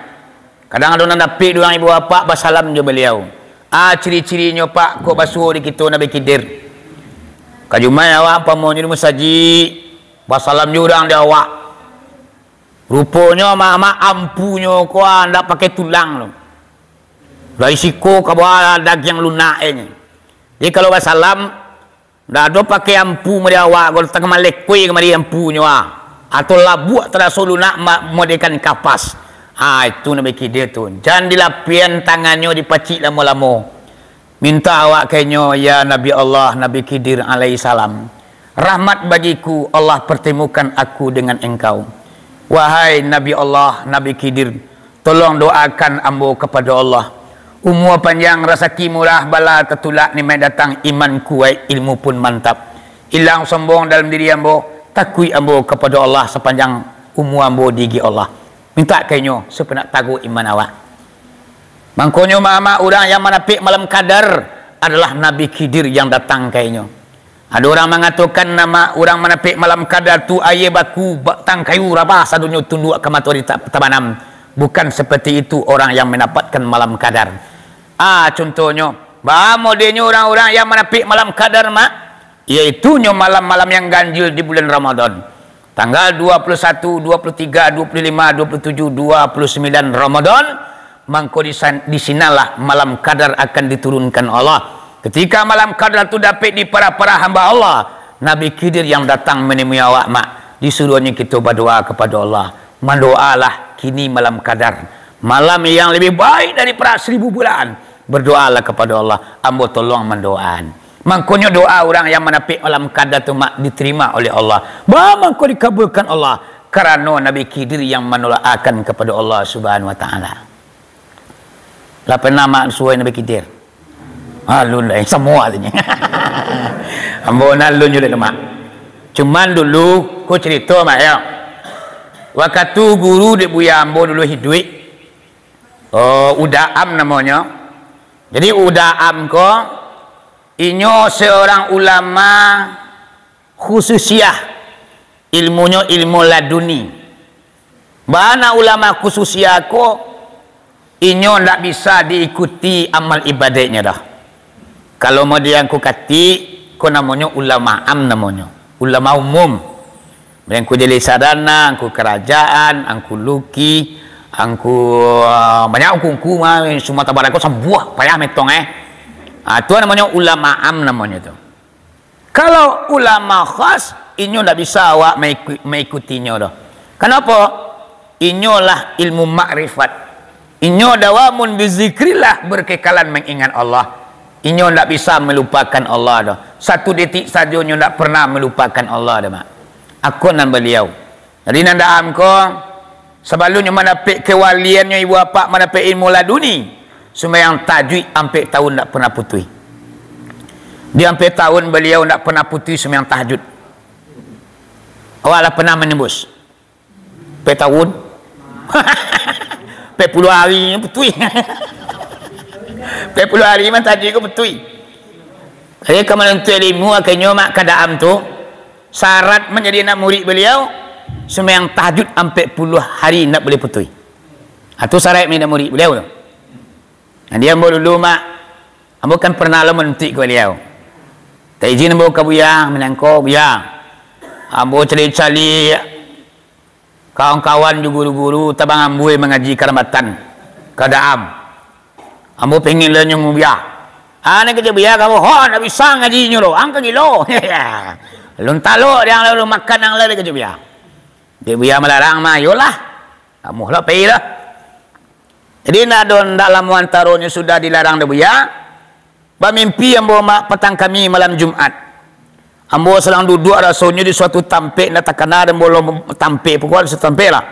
Kadang ado nan dapek di urang ibu bapak, basalam jo baliau. Ah, ciri-cirinyo, Pak, kok basuo di kito Nabi Khidir. Ka Jumaik awak umpamonyo di musajik, basalam jo urang di awak. Ruponyo, Mak, ampunyo ko, ah, ndak pakai tulang tu. Dari siko ka bawah dagiang lunak e nyo. Jadi, kalau basalam, ndak ado pakai ampu mari awak ko, tangah malekoi kamari ampunyo, ah. Atau labuak taraso lunak ma-, modaikan kapas. Ah, itu Nabi Khidir tu. Jan dilapian tangannyo dipacik lamo-lamo. Minta awak ka inyo, "Ya Nabi Allah, Nabi Khidir alaihissalam, rahmat bagiku, Allah pertemukan aku dengan engkau." Wahai Nabi Allah, Nabi Khidir, tolong doakan ambo kapado Allah. Umua panjang, rasaki murah, bala tatulak, nikmat datang, iman kuaik, ilmu pun mantap. Ilang sombong dalam diri ambo, takuik ambo kapado Allah sapanjang umua ambo diigik Allah. Mintak ka inyo, supayo nak taguah iman awak. Mangkonyo, Mak, urang yang manapik malam kadar adalah Nabi Khidir yang datang ka inyo. Ado urang mangatokan, nama urang manapik malam kadar tu aia baku, batang kayu rabah, sadonyo tunduak ka matoari ta-, tabanam. Bukan seperti itu orang yang mendapatkan malam kadar. Ah, contohnyo, baa modelnyo urang-urang yang manapik malam kadar, Mak? Yaitunyo malam-malam yang ganjil di bulan Ramadan. Tanggal dua puluh satu, dua puluh tiga, dua puluh lima, dua puluh tujuh, dua puluh sembilan Ramadan, mangko di san-, di sinanlah malam kadar akan diturunkan Allah. Ketika malam kadar tu dapek di para-para hamba Allah, Nabi Khidir yang datang menemui awak, Mak. Disuruhnyo kito badoa kapado Allah. Mandoalah kini malam kadar, malam yang lebih baik daripada seribu bulan. Berdoalah kapado Allah, ambo tolong mandoaan. Mangkonyo doa urang yang manapik malam kadar tu, Mak, diterima oleh Allah. Baa mangko dikabulkan Allah? Karano Nabi Khidir yang mandoakan kapado Allah Subhanahu Wa Taala. Lah pernah, Mak, suai Nabi Khidir? Alun lai, samo artinyo. Ambo nan alun juo tu, Mak. Cuman dulu, ko carito, Mak, yo. Wakatu guru dek buya ambo dulu hiduik, oh, Uda Am namonyo. Jadi, Uda Am ko, inyo seorang ulama khususiah, ilmunyo ilmu laduni. Bana ulama khususiah ko, inyo ndak bisa diikuti amal ibadaiknyo doh. Kalau model angku katik, ko namonyo ulama am namonyo, ulama umum. Model angku Deli Sardana, angku Kerajaan, angku Luki, angku, ah, banyak angku-angku mah, Sumatera Barat ko sambuah, payah metong, eh. Ah, tu namonyo ulama am namonyo tu. Kalau ulama khas, inyo ndak bisa awak maiku-, maikutinyo doh. Kanapo? Inyolah ilmu makrifat. Inyo dawamun bizikrillah, berkekalan mengingat Allah. Inyo ndak bisa melupakan Allah doh. Satu detik sajo inyo ndak pernah melupakan Allah doh, Mak. Ako nan baliau. Jadi, nan daam ko, sabalun nyo mandapek kewaliannyo, ibu apak mandapek ilmu laduni, sumbayang tahajud ampek tahun ndak pernah putuih. Di ampek tahun baliau ndak pernah putuih sumbayang tahajud. Awak lah pernah manembus? Ampek tahun? Ampek puluah hari putuih. Ampek puluah hari mah tahajud ko putuih. Jadi, ka manuntut ilmu, akhirnyo, Mak, ka daam tu, syarat manjadi anak murid baliau, sumbayang tahajud ampek puluah hari indak buliah putuih. Ha, tu syarat manjadi anak murid baliau tu. Nah, di ambo dulu, Mak, ambo kan pernah lo manuntuik ka baliau. Mintak izin ambo ka Buya, manangko, "Buya, ambo caliak-caliak kawan-kawan jo guru-guru tabang amboi mangaji ka Rambatan, ka daam. Ambo pengen lo nyo ngan Buya." "Ah, nan kecek Buya ka ambo, ho, ndak bisa ngajinyo lo, ang ka gilo." Alun talok dek ang, alun makan ang lai, kecek Buya. Dek Buya malarang mah, iyolah. Amuah lo pai lah. Jadi, ndak ado, ndak lamo antaronyo sudah dilarang dek Buya, bamimpi ambo, Mak, patang kami malam Jumat. Ambo sadang duduak rasonyo di suatu tampek, ndak takana dek ambo lo tampek, pokok suatu tampek lah.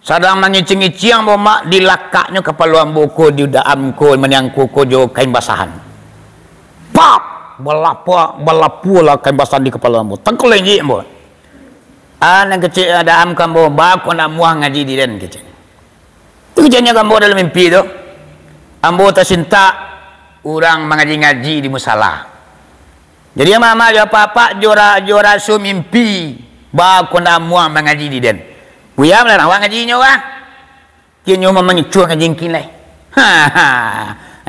Sadang mangicing-ngiciang ambo, Mak, dilakaknyo kapalo ambo ko, di udaam ko, maniangko ko jo kain basahan. Pap! Balapa-, balapualah kain basahan di kapalo ambo. Tangkalenjik ambo. Ah, nan kecek udaam ka ambo, "Baa kok ndak amuah ngaji di den?" kecek. Tu keceknyo ka ambo dalam mimpi tu. Ambo tasintak urang mangaji-ngaji di musala. Jadi, amak-amak jo apak-apak, jo ra-, jo raso mimpi, baa kok ndak amuah mangaji di den. Buya malarang awak ngaji nyo, wah. Kini nyo mamangicuah ngaji ngkin lai. Ha, ha.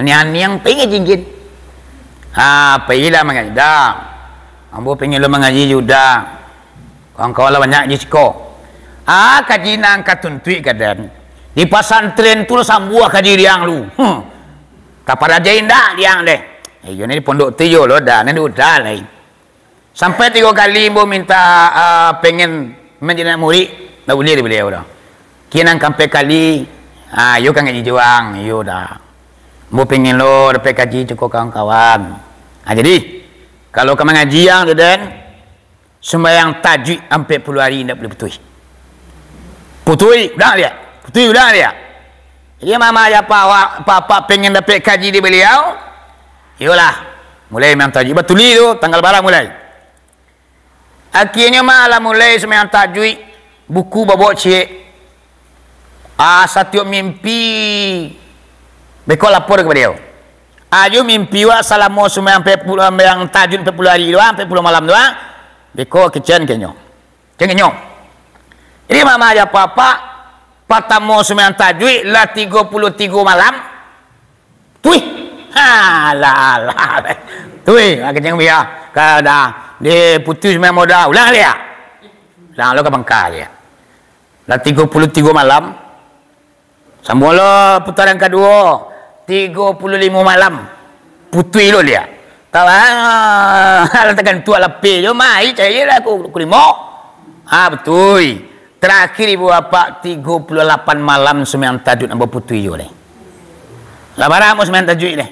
Aniang-aniang pai ngaji ngkin. Ha, pailah mangaji. Dah. Ambo pingin lo mangaji juo, dah. Kawan-kawan lah banyak di siko. Ah, kaji nan ka tuntuik ka den. Di pasantren tu lah sambuah kaji riang lu. Hmm. Taparajai indak riang deh. Eh, iyo ni di pondok tu iyo lo, dah. Nan udah lai. Sampai tigo kali ambo minta, ah, pengen manjadi anak murid, ndak buliah dek baliau doh. Kini nan kaampek kali, ah, iyo ka ngaji juo ang, iyo dah. Ambo pengen lo dapek kaji cako kawan-kawan. Ah, jadi, kalau ka mangaji ang tu den, sumbayang tahajud ampek puluah ari indak buliah putuih. Putuih, ulang liak. Putuih, ulang liak. Jadi, amak-amak jo apak-apak pengen dapek kaji di baliau, iyolah, mulai sumbayang tahajud. Batulih tu, tanggal bara mulai. Akhirnyo, Mak, lah mulai sumbayang tahajud, buku babok ciek. Ah, satiok mimpi, beko lapor ka baliau. Ajo mimpi wak salamo sumbayang ampek puluah, sumbayang tahajud ampek puluah ari tu, ah, ampek puluah malam tu, ah. Beko kecek ka inyo. Kecek ka inyo. Jadi, amak-amak jo apak-apak, patamo sumbayang tahajud lah tigo puluah tigo malam. Tuih. Alah, alah. Tuih, ah, kecek ka baliau. Ka dah, diputuih sumbayang ambo dah. Ulang liak. Ulang lo ka pangka liak. Lah tigo puluah tigo malam. Sambuang lo putaran kaduo, tigo puluah limo malam. Putuih lo liak. Kawan, alah tagantuang lapeh jo, mai cari lah ku, ku limo. Ha, putuih. Tarakhir ibu bapak, tigo puluah lapan malam sumbayang tahajud ambo putuih jo deh. Lah bara ambo sumbayang tahajud deh.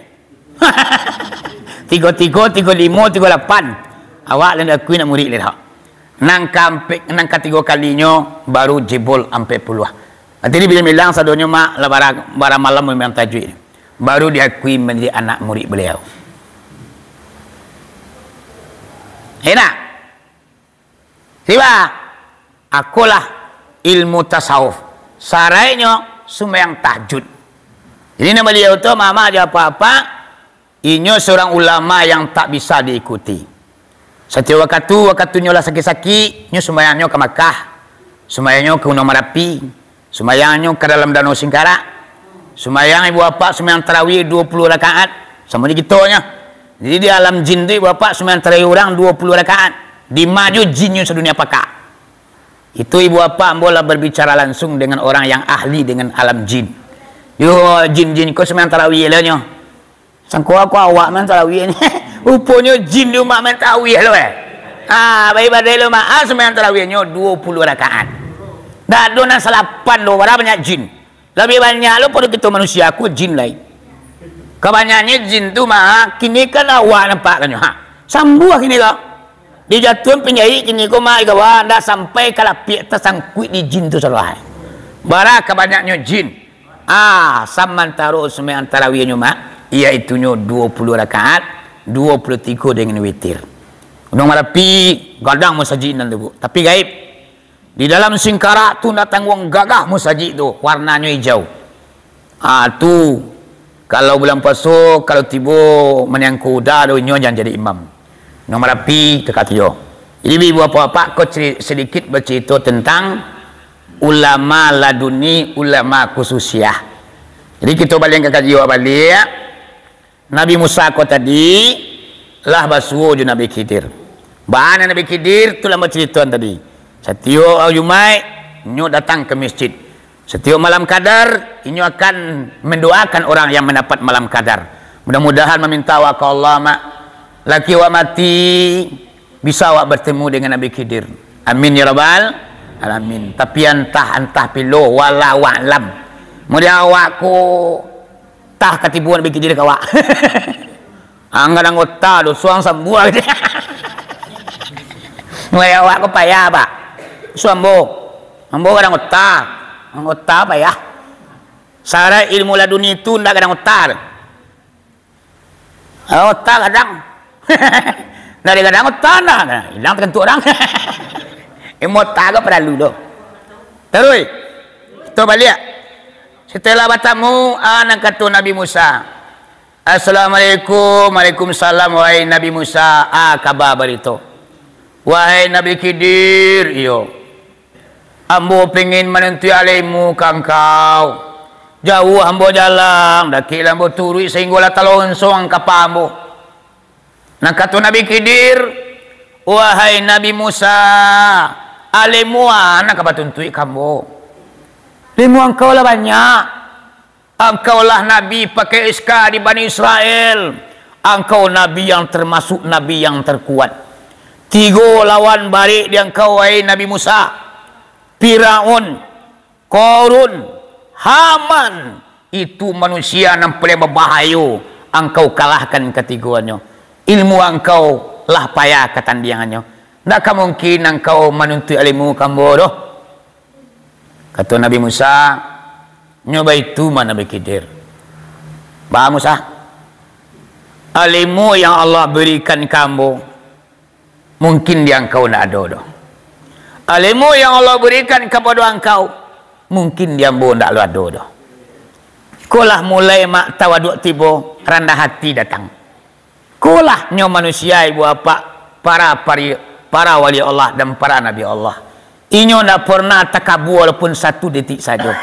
Tigo tigo, tigo limo, tigo lapan. Awak lah ndak akui nak murid lai dah. Nan kaampek, nan katigo kalinyo baru jebol ampek puluah. Jadi bilang-bilang sadonyo, Mak, lah bara, bara malam sumbayang tahajud. Baru diakui manjadi anak murid baliau. Enak. Siba, akolah ilmu tasawuf. Saraiknyo sumbayang tahajud. Jadi, nan baliau tu, amak-amak jo apak-apak, inyo surang ulama yang tak bisa diikuti. Satiok wakatu, wakatu nyo lah sakik-sakik, nyo sumbayangnyo ka Makkah, sumbayangnyo ka Gunuang Marapi, sumbayangnyo ka dalam Danau Singkarak. Sumbayang ibu bapak sumbayang tarawih duo puluah rakaat, samo jo kito nyo. Jadi, di alam jin tu ibu bapak sumbayang tarawih urang duo puluah rakaat. Dima juo jinnyo sadunia pakak. Itu ibu bapak ambo lah berbicara langsung dengan orang yang ahli dengan alam jin. Yo, jin-jin ko sumbayang tarawih lah nyo. Sangko aku awak main tarawih ni. Ruponyo jin di rumah main tarawih lo, eh. Ah, baik badai lo, Mak. Ah, sumbayang tarawihnyo duo puluah rakaat. Ndak ado nan salapan doh, bara banyak jin. Labiah banyak lo pado kito manusia, aku jin lai. Kabanyaknyo jin tu, Mak, kini kan awak nampakkannyo. Ha, sambuah kini ko. Dijatuahan panjahik kini ko, Mak, iko, wah, ndak sampai kalapiak tasangkuik di jin tu salah. Bara kabanyaknyo jin. Ah, samantaro sumbayang tarawihnyo, Mak, iyaitunyo duo puluah rakaat, duo puluah tigo dengan witir. Gunuang Marapi, gadang musajik nan tu, Bu. Tapi gaib. Di dalam Singkarak tu ndak tangguang gagah musajik tu, warnanyo ijau. Ah, tu, kalau bulan puaso, kalau tibo maniangko uda tu, inyo jan jadi imam. Gunuang Marapi, takatiyo. Jadi, ibu bapak-bapak, ko ceri-, sedikit bacarito tentang ulama laduni, ulama khususiah. Jadi, kito baliak ka kaji awak baliak. Nabi Musa ko tadi lah basuo jo Nabi Khidir. Baa nan Nabi Khidir tu lah bacaritoan tadi. Satiok Jumaik, nyo datang ka masjid. Satiok malam kadar, inyo akan mandoakan orang yang mandapat malam kadar. Mudah-mudahan maminta awak ka Allah, Mak. Laki awak mati, bisa awak bertemu dengan Nabi Khidir. Amin ya rabbal alamin. Tapi antah, antah pilo, wallahu a'lam. Kemudian awak ko tah katibo Nabi Khidir ka awak. Anggan anggota doso ang sambuah. Mulai awak ko payah, Pak. Suambo. Ambo gadang kota. Ota payah. Saraik ilmu laduni tu ndak gadang ota tu. Ah, ota gadang. Ndak digadang ota, nah, nah, ilang takantuak urang. Ilmu ota ko paralu doh. Taruih. Kito baliak. Setelah batamu, ah, nan kato Nabi Musa. "Assalamualaikum." "Waalaikumsalam, wahai Nabi Musa. Ah, kaba barito?" "Wahai Nabi Khidir, iyo. Ambo pingin manuntuik alemu ka angkau. Jauah ambo jalang, dakek lah ambo turuik, sahinggo lah talonsong kapa ambo." Nan kato Nabi Khidir, "Wahai Nabi Musa, alemu a nan ka batuntuik ka ambo? Alemu angkau lah banyak. Angkaulah nabi pakai S K di Bani Israel. Angkau nabi yang termasuk nabi yang terkuat. Tigo lawan barek di angkau, wahai Nabi Musa. Firaun, Korun, Haman, itu manusia nan paling babahayo. Angkau kalahkan katigoanyo. Ilmu angkau lah payah ka tandiangannyo. Ndak ka mungkin angkau manuntuik alemu ka ambo doh." Kato Nabi Musa, "Nyo baitu mah Nabi Khidir." "Ba Musa, alemu yang Allah berikan ka ambo, mungkin di angkau ndak ado doh. Alemu yang Allah berikan kapado angkau, mungkin di ambo ndak lo ado doh." Ko lah mulai mak tawaduak tibo, randah hati datang. Ko lah nyo manusia, ibu bapak, para pari-, para wali Allah dan para nabi Allah. Inyo ndak pernah takabua walaupun satu detik sajo.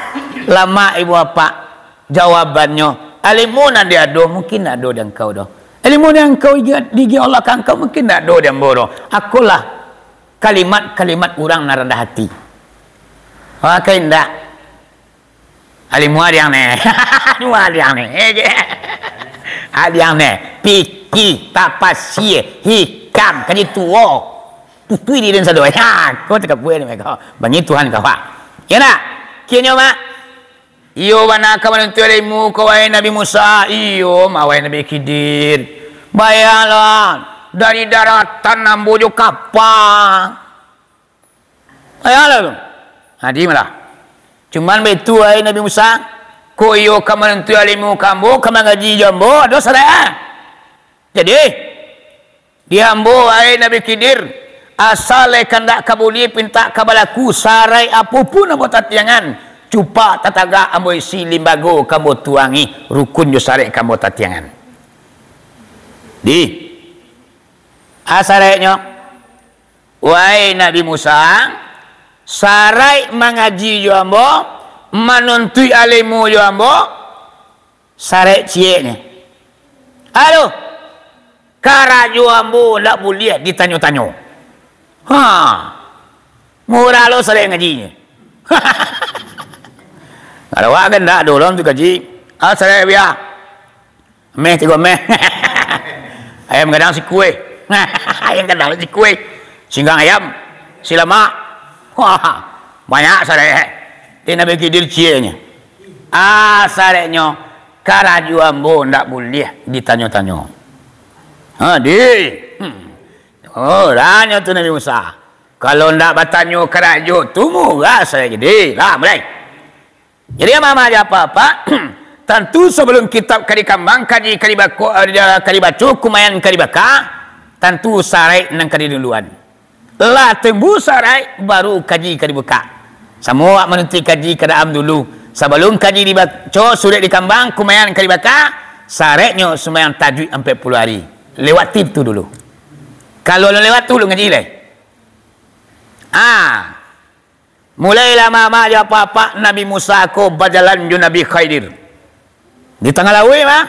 Lamak, ibu bapak, jawabannyo. Alemu nan di ado mungkin ndak ado di angkau doh. Alemu nan angkau igi-, di igi Allah ka angkau mungkin ndak ado di ambo doh. Akolah kalimat-kalimat urang nan randah hati. Oke, ndak. Alemu adiang ne. Alemu adiang ne. Adiang ne. Piki, tapasie, hikam, kaji tuo. Tutui di den sado. Ha, ko takabua ni mereka. Bangi Tuhan kau, ha. Ya ndak? Kinyo, mak. Iyo bana ka manuntuik alemu ko, wahai Nabi Musa. Iyo, mak, wahai Nabi Khidir. Bayanglah, dari daratan ambo jo kapa. Ayolah tu. Nah, di malah. Cuman baitu, wahai Nabi Musa, ko iyo ka manuntuik alemu ka ambo, ka mangaji jo ambo, ado saraik, ah. Jadi, di ambo, wahai Nabi Khidir, asal lai kandak ka buliah, pintak ka balaku, saraik apo pun ambo tatiangan, cupak tatagak ambo isi, limbago ka ambo tuangi, rukun jo saraik ka ambo tatiangan. Di, ah, saraiknyo, Wahai Nabi Musa, saraik mangaji jo ambo, manuntuik alemu jo ambo, saraik cieknyo. Aduh, karajo ambo ndak buliah ditanyo-tanyo. Ha, murah lo saraik ngajinyo. Kalau awak kan ndak ado lo tu kaji. Ah, saraik biak. Meh tigo meh. Ayam gadang sikue. Ayam gadang sikue. Singgang ayam. Silamak. Wah, banyak saraik. Di Nabi Khidir cieknyo. Ah, saraiknyo, karajo ambo ndak buliah ditanyo-tanyo. Ha, di. Hmm. Oh, tanyo tu Nabi Musa. Kalau ndak batanyo karajo tu murah saraik gede. Lah, mulai. Jadi, amak-amak jo apak-apak, tantu sabalum kitab ka dikambang, kaji ka dibako-, eh, ka dibaco, kumayan ka dibaka, tantu saraik nan ka diduluan. Lah tumbuah saraik, baru kaji ka dibukak. Samo awak manuntuik kaji ka dalam dulu. Sabalum kaji dibaco, surek dikambang, kumayan ka dibaka, saraiknyo sumbayang tahajud ampek puluah ari. Lewati tu dulu. Kalau lah lewat tu, lu ngaji lai. Ah. Mulailah amak-amak jo apak-apak Nabi Musa ko bajalan jo Nabi Khidir. Di tangah lauik mah,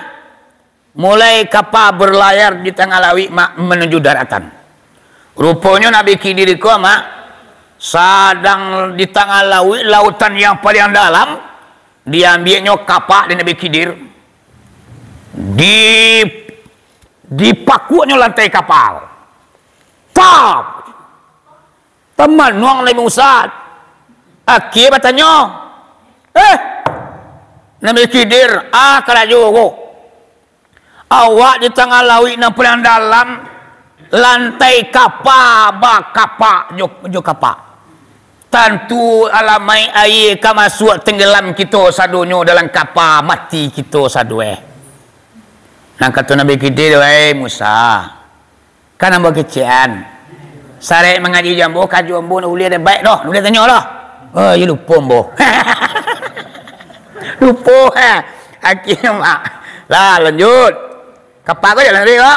mulai kapa berlayar di tangah lauik mah manuju daratan. Ruponyo Nabi Khidir ko mah sadang di tangah lauik, lautan yang paling dalam, diambiaknyo kapa di Nabi Khidir, di, dipakuaknyo lantai kapal. Tap! Tamanuang Nabi Musa. Akhia batanyo, "Eh, Nabi Khidir, ah, karajo ko. Awak di tangah lauik nan paling dalam, lantai kapa bakapa jo, jo kapa. Tantu alamaik aia ka masuak tenggelam kito sadonyo dalam kapa, mati kito sadoe. Nan kato Nabi Khidir, "Wahai Musa, kan ambo kecekan. Sarek mangaji jo ambo, karajo ambo ndak buliah dek baik doh, ndak buliah tanyo doh." "Oh, iyo lupo ambo." Lupo, ha. Akhirnyo, mak. Lah, lanjut. Kapa ko jalan tadi ko?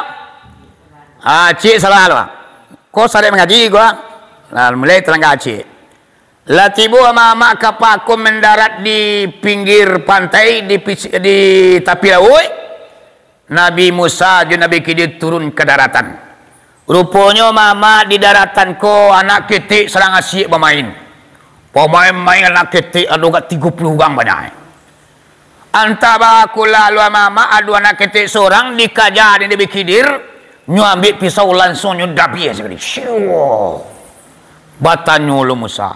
Ah, ciek salah lo. Ko sarek mangaji ko. Lah, mulai talangga ciek. Lah tibo amak-amak kapa ko mandarat di pinggir pantai, di pis-, di tapi lauik. Nabi Musa jo Nabi Khidir turun ka daratan. Ruponyo amak-amak di daratan ko anak ketek sadang asyik bamain. Bamain-main anak ketek ado agak tigo puluah urang banyak. Antah baa ko lalu amak-amak ado anak ketek sorang dikaja dek Nabi Khidir, nyo ambiak pisau lansuang nyo dabiah sakali. Syuah. Batanyo lo Musa,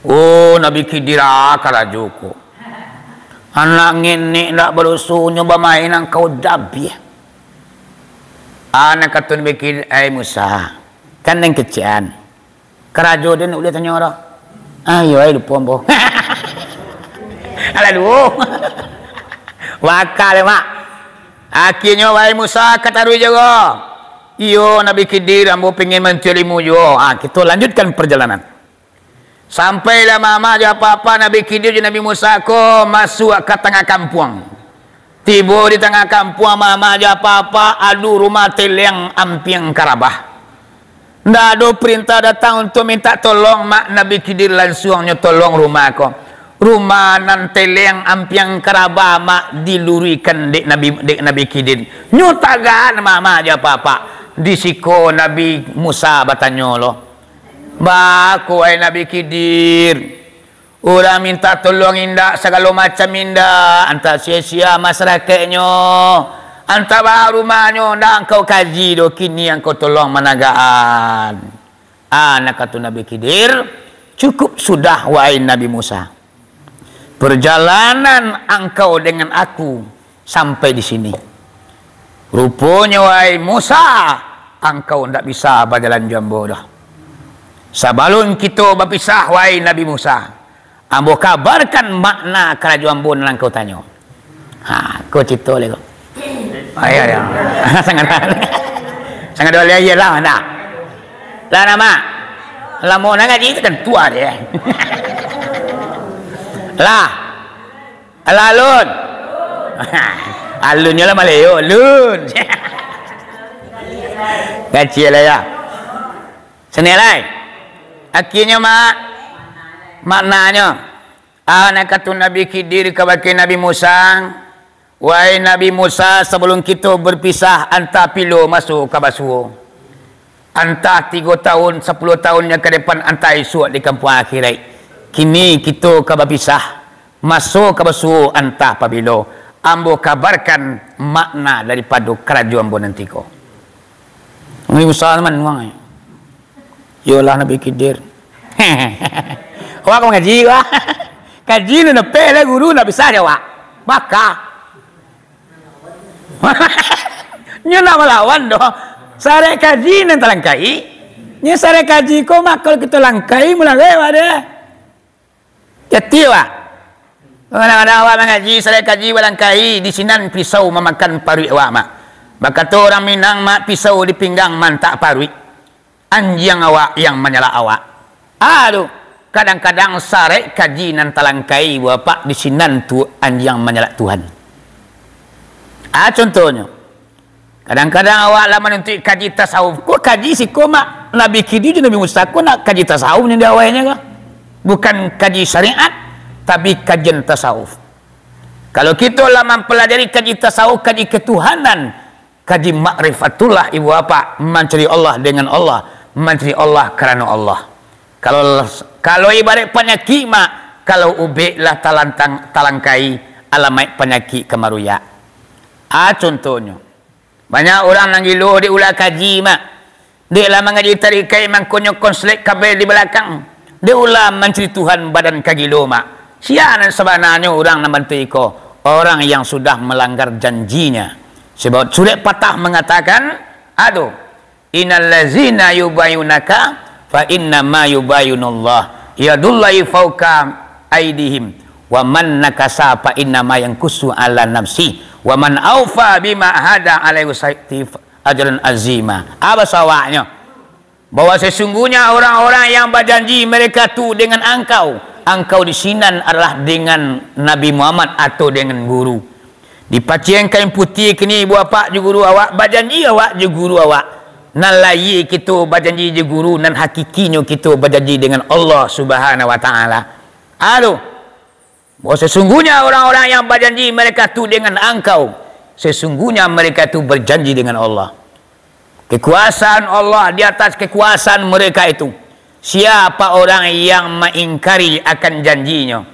"Oh, Nabi Khidir, ah, karajo ko. Anak ngenek ndak badoso nyo bamain angkau dabiah." Ah, nan kato Nabi Khidir, "Ai Musa, kan den kecekan. Karajo den ndak buliah tanyo doh." "Ah, iyo ai, lupo ambo." Alah duo. Wakal, mak. Akhirnyo, "Wahai Musa, ka taruih juo?" "Iyo, Nabi Khidir, ambo pingin manculik ilmu juo." Ah, kito lanjutkan perjalanan. Sampailah amak-amak jo apak-apak Nabi Khidir jo Nabi Musa ko masuak ka tangah kampuang. Tibo di tangah kampuang, amak-amak jo apak-apak, ado rumah teleng ampiang karabah. Ndak ado perintah datang untuak mintak tolong, mak, Nabi Khidir lansuang nyo tolong rumah ko. Rumah nan teleng ampiang karabah, mak, diluruihkan dek Nabi, dek Nabi Khidir. Nyo tagak, amak-amak jo apak-apak. Di siko Nabi Musa batanyo lo, "Baa ko, wahai Nabi Khidir? Urang mintak tolong indak, sagalo macam indak, antah sia-sia masarakaiknyo, antah baa rumahnyo, ndak angkau kaji doh, kini angkau tolong managakan." Ah, nan kato Nabi Khidir, "Cukup sudah, wahai Nabi Musa. Perjalanan angkau dengan aku sampai di sini. Ruponyo, wahai Musa, angkau ndak bisa bajalan jo ambo doh. Sabalun kito bapisah, wahai Nabi Musa, ambo kabarkan makna karajo ambo nan angkau tanyo." Ha, ko carito lai ko. Oh, iyo, iyo. Sangadoa. Sangadoa lai, iyolah, ndak? Lah, namo. Lamo nan ngaji tu kan tua dia. Lah. Alah, alun. Alunnyo lah Malayu, alun. Kacil lah, ya. Sini lai. Akhirnyo, mak, maknanyo, ah, nan kato Nabi Khidir kabake Nabi Musa, "Wahai Nabi Musa, sabalun kito bapisah, antah pilo maso ka basuo. Antah tigo tahun, sapuluah tahun nan ka depan, antah isuak di kampuang akhirat. Kini kito ka bapisah, maso ka basuo antah pabilo. Ambo kabarkan makna daripado karajo ambo nanti ko." Nabi Musa manuang, eh. Iyolah Nabi Khidir. Awak ka mangaji, wah. Kaji nan dapek lah guru, ndak bisa jawab. Baka. Nyo ndak malawan doh. Sarek kaji nan talangkai. Nyo sarek kaji ko, mako kito langkai mulai, wah, deh. Jadi, wah. Kadang-kadang awak mangaji, sarek kaji, walangkai, di sinan pisau mamakan paruik awak, mak. Bakato urang Minang, mak, pisau di pinggang mantak paruik. Anjiang awak yang manyalak awak. Aduh, kadang-kadang sarek kaji nan talangkai, bapak, di sinan tu anjiang manyalak Tuhan. Ah, contohnyo. Kadang-kadang awak lah manuntuik kaji tasawuf. Ko kaji siko, mak, Nabi Khidir jo Nabi Musa ko nak kaji tasawuf nan di awalnyo ko. Bukan kaji syariat, tapi kajian tasawuf. Kalau kito lah mampalajari kaji tasawuf, kaji ketuhanan, kaji makrifatullah, ibu bapak, mancari Allah dengan Allah, mancari Allah karano Allah. Kalau, kalau ibarat panyakik, mak, kalau ubek lah talantang, talangkai, alamaik panyakik ka maruyak. Ah, contohnyo. Banyak urang nan gilo dek ulah kaji, mak. Dek lah mangaji tarikaik, mangkonyo konslek kabel di balakang. Dek ulah mancari Tuhan, badan ka gilo, mak. Sia nan sabananyo urang nan bantuak iko? Orang yang sudah melanggar janjinya. Sebab surek patah mangatakan, aduh, "Innal ladzina yubayyunaka fa innama yubayyinullah, yadullahi fauqa aidihim, wa man nakasa fa innama yankusu ala nafsi, wa man aufa bima ahada alaihi ajran azima. Apa sawaknyo? Bahwa sesungguhnya orang-orang yang bajanji mereka tu dengan angkau, angkau di sinan adalah dengan Nabi Muhammad atau dengan guru. Dipaciang kain putiah kini ibu apak jo guru awak, bajanji awak jo guru awak. Nan lahia kito bajanji jo guru, nan hakikinyo kito bajanji dengan Allah Subhanahu wa Ta'ala. Aduh. Bahwa sesungguhnya orang-orang yang bajanji mereka tu dengan angkau, sesungguhnya mereka tu berjanji dengan Allah. Kekuasaan Allah di atas kekuasaan mereka itu. Siapa orang yang mengingkari akan janjinya,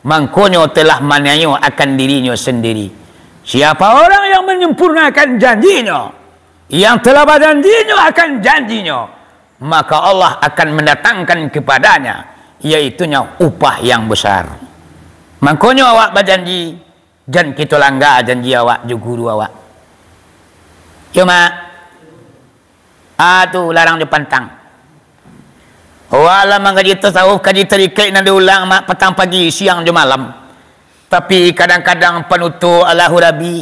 mangkonyo telah maniayo akan dirinyo sendiri. Siapa orang yang menyempurnakan janjinya, yang telah bajanjinya akan janjinya, maka Allah akan mendatangkan kepadanya, yaitunyo upah yang besar. Mangkonyo awak bajanji, jan kito langga janji awak jo guru awak. Yo, Mak. Ah, tu larang jo pantang. Awak lah mangaji tasawuf, kaji tarikaik nan diulang, Mak, patang pagi, siang jo malam. Tapi kadang-kadang panutuik Allahu Rabi,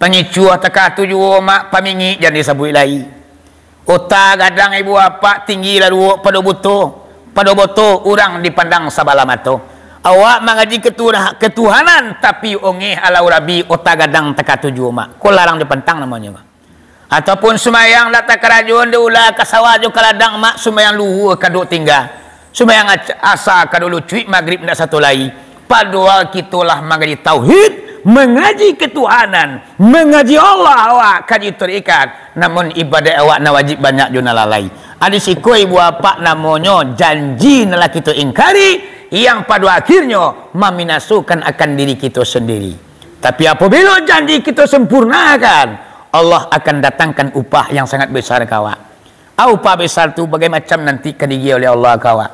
pangicuah takah tu juo, Mak, pamingik jan disabuik lai. Ota gadang ibu apak tinggi laluak pado buto, pado boto urang dipandang sabalah mato. Awak mangaji keturah-, ketuhanan, tapi ongeh Allahu Rabi, ota gadang takah tu juo, Mak. Ko larang jo pantang namonyo, Mak. Ataupun sumbayang dak takarajoan, diulah ka sawah jo ka ladang, Mak, sumbayang luhua kadok tingga. Sumbayang ac-, asa kadok lucuik, magrib ndak sato lai. Padohal kito lah mangaji tauhid, mangaji ketuhanan, mangaji Allah awak, kaji tarikat. Namun ibadat awak nan wajib banyak jo nan lalai. Adi siko ibu apak namonyo janji nan lah kito ingkari, yang pado akhirnyo maminasokan akan diri kito sendiri. Tapi apabilo janji kito sempurnakan, Allah akan datangkan upah yang sangat besar ka awak. A, upah besar tu bagai macam nanti ka diagiah oleh Allah ka awak.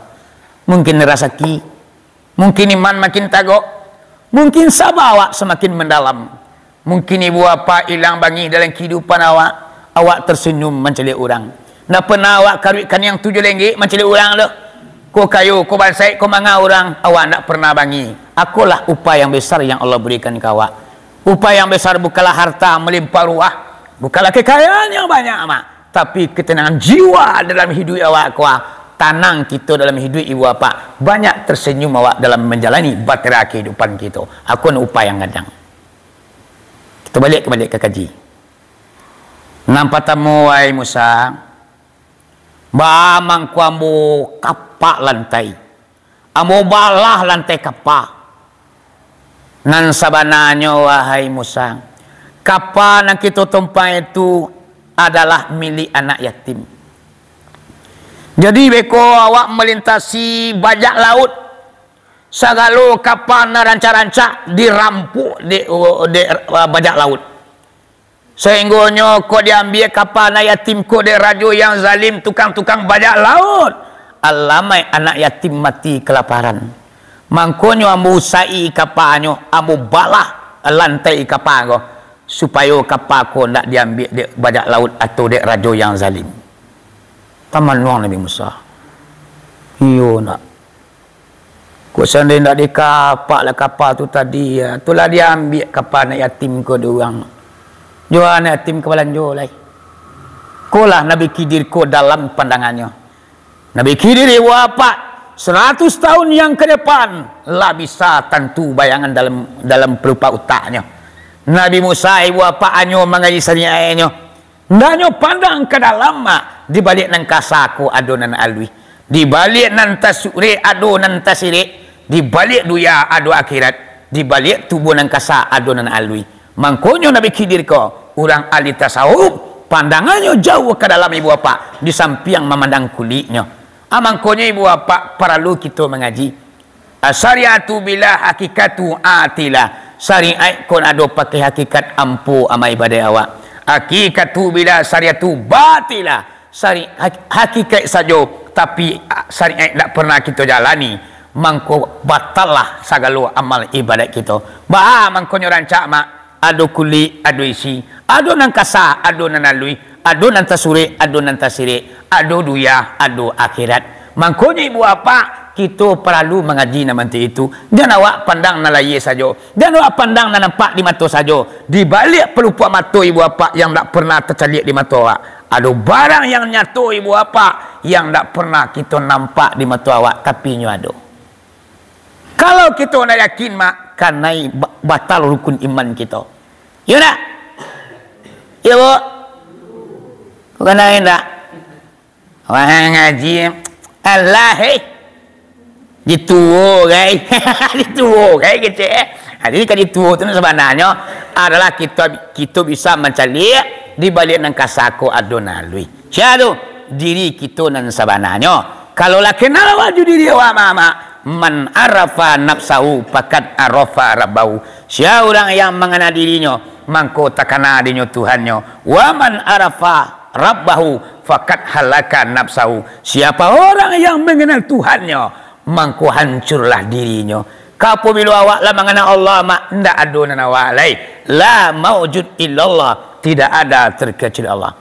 Mungkin rasaki, mungkin iman makin tagok, mungkin saba awak samakin mandalam. Mungkin ibu apak ilang bangih dalam kahidupan awak, awak tersenyum mancaliak urang. Ndak pernah awak karuik kaniang tujuah lenggek mancaliak urang tu. Ko kayo, ko bansaik, ko manga urang, awak ndak pernah bangih. Akolah upah yang besar yang Allah berikan ka awak. Upah yang besar bukanlah harta melimpah ruah, bukanlah kekayaan yang banyak, Mak, tapi ketenangan jiwa dalam hiduik awak ko. Tanang kito dalam hiduik ibu apak, banyak tersenyum awak dalam manjalani batera kehidupan kito. Ako nan upah yang gadang. Kito baliak, baliak ka kaji. Nan patamo, wahai Musa, baa mangko ambo kapak lantai? Ambo balah lantai kapa. Nan sabananyo, wahai Musa, kapa nan kito tumpangi tu adalah milik anak yatim. Jadi, beko awak malintasi bajak laut, sagalo kapa nan rancak-rancak dirampuak dek, dek, uh, bajak laut. Sainggonyo kok diambiak kapa anak yatim ko dek rajo yang zalim, tukang-tukang bajak laut. Alamaik anak yatim mati kalaparan. Mangkonyo ambo usai kapanyo, ambo balah lantai kapa ko, supayo kapa ko ndak diambiak dek bajak laut atau dek rajo yang zalim. Tamanuang Nabi Musa. Iyo nak. Kok seandai ndak dikapak lah kapa tu tadi, ya, tu lah diambiak kapa anak yatim ko dek urang. Jo anak yatim ka balanjo lai. Kolah Nabi Khidir ko dalam pandangannyo. Nabi Khidir, ibu apak, saratus tahun yang ka depan, lah bisa tantu bayangan dalam, dalam pelupak utaknyo. Nabi Musa, ibu apak, hanyo mangaji sariatnyo. Ndak nyo pandang ka dalam, mak. Di baliak nan kasa ko ado nan aluih. Di baliak nan tasurek ado nan tasirek. Di baliak dunia ado akhirat. Di baliak tubuah nan kasa ado nan aluih. Mangkonyo Nabi Khidir ko, urang ahli tasawuf, pandangannyo jauah ka dalam, ibu apak, di sampiang mamandang kuliknyo. Ah, mangkonyo, ibu apak, paralu kito mangaji. Asariatu bila hakikatu atilah. Sariat ko ado pakai hakikat, ampo amal ibadah awak. Hakikatu bila sariatu batilah. Sari-, hak-, hakikat sajo, tapi, ah, sariat ndak pernah kito jalani, mangko batallah sagalo amal ibadat kito. Baa mangkonyo rancak, mak? Ado kulik, ado isi, ado nan kasa, ado nan aluih, Ado nan tasurek, ado nan tasirek, ado dunia, ado akhirat. Mangkonyo ibu apak, kito paralu mangaji nan manti itu. Jan awak pandang nan layie sajo. Jan awak pandang nan nampak di mato sajo. Di baliak palupuak mato ibu apak yang ndak pernah tacaliak di mato awak, ado barang yang nyato ibu apak yang ndak pernah kito nampak di mato awak, tapi inyo ado. Kalau kito ndak yakin, mak, kanai ba-, batal rukun iman kito. Iyo ndak? Iyo, Bu? Kanai ndak? Wah, ngaji. Alah, eh. Dituo, gai. Dituo, gai, kecek, eh. Jadi, ka dituo tu sabananyo adalah kito, kito bisa mancaliak di baliak nan kasa ko ado nan aluih. Sia tu? Diri kito nan sabananyo. Kalau lah kenal awak jo diri awak, mak, mak, "Man arafa nafsahu, faqad arafa rabbahu." Sia urang yang mangana dirinyo, mangko takana dirinyo Tuhannyo. "Wa man arafa rabbahu, faqad halaka nafsahu." Siapa orang yang mengenal Tuhannyo, mangko hancurlah dirinyo. Kapobilo awak lah mangana Allah, mak, ndak ado nan awak lai. La maujud illallah, tidak ada terkecuali Allah.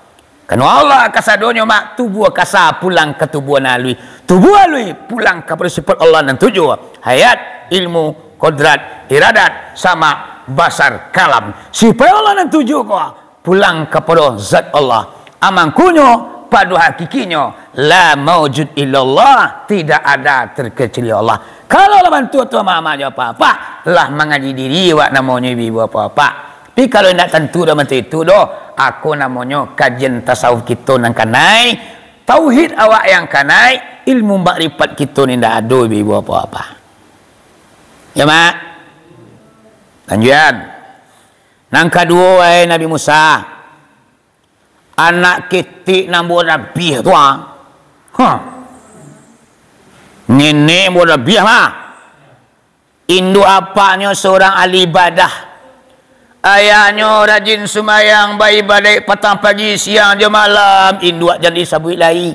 Karano Allah kasadonyo, mak, tubuah kasa pulang ka tubuah nan aluih, tubuah aluih pulang kapado sifat Allah nan tujuh, hayat, ilmu, kodrat, iradat, sama, basar, kalam. Sifat Allah nan tujuh ko pulang kapado zat Allah. Amangkonyo, pado hakikinyo, la maujud illallah, tidak ada terkecuali Allah. Kalau lah bantuak tu, mak, mak, jo apak-apak, lah mangaji diri awak namonyo ibu-ibu apak-apak. Tapi kalau indak tantu doh macam itu doh, ako namonyo kajian tasawuf kito nan kanai, tauhid awak yang kanai, ilmu makrifat kito ni indak ado ibu-ibu apak-apak. Ya, mak? Lanjuian. Nan kaduo, wahai Nabi Musa, anak ketek nan buah dabiah tu, ah. Huh. Nenek buah dabiah, mah. Induak apaknyo seorang ahli ibadah. Ayahnyo rajin sumbayang, baibadaik patang pagi, siang jo malam, induak jan disabuik lai.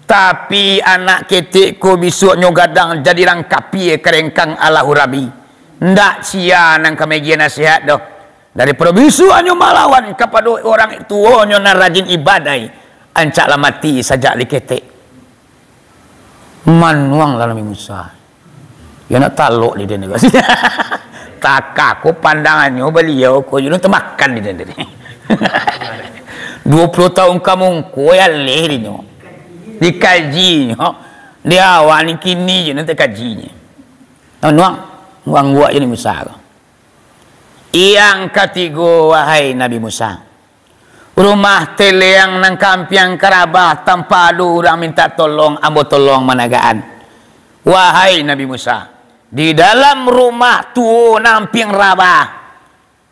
Tapi, anak ketek ko bisuaknyo gadang jadi rang kapia karengkang alah urabi. Ndak sia nan ka megiah nasihat doh. Daripado bisuaknyo malawan kapado orang tuonyo nan rajin ibadai, ancaklah mati sajak lai ketek. Manuanglah Nabi Musa. Yo nak talok di den. Takah ko pandangannyo baliau ko, yo nak tamakan di den. Duo puluah tahun ka mungko, yo aleh dinyo. Dikajinyo. Di awak ni kini je nak takajinyo. Manuang, manuang guak je Nabi Musa ko. Yang katigo, wahai Nabi Musa, rumah teleang nan ka ampiang ka rabah, tanpa ado urang mintak tolong, ambo tolong managaan. Wahai Nabi Musa, di dalam rumah tuo nan ampiang rabah,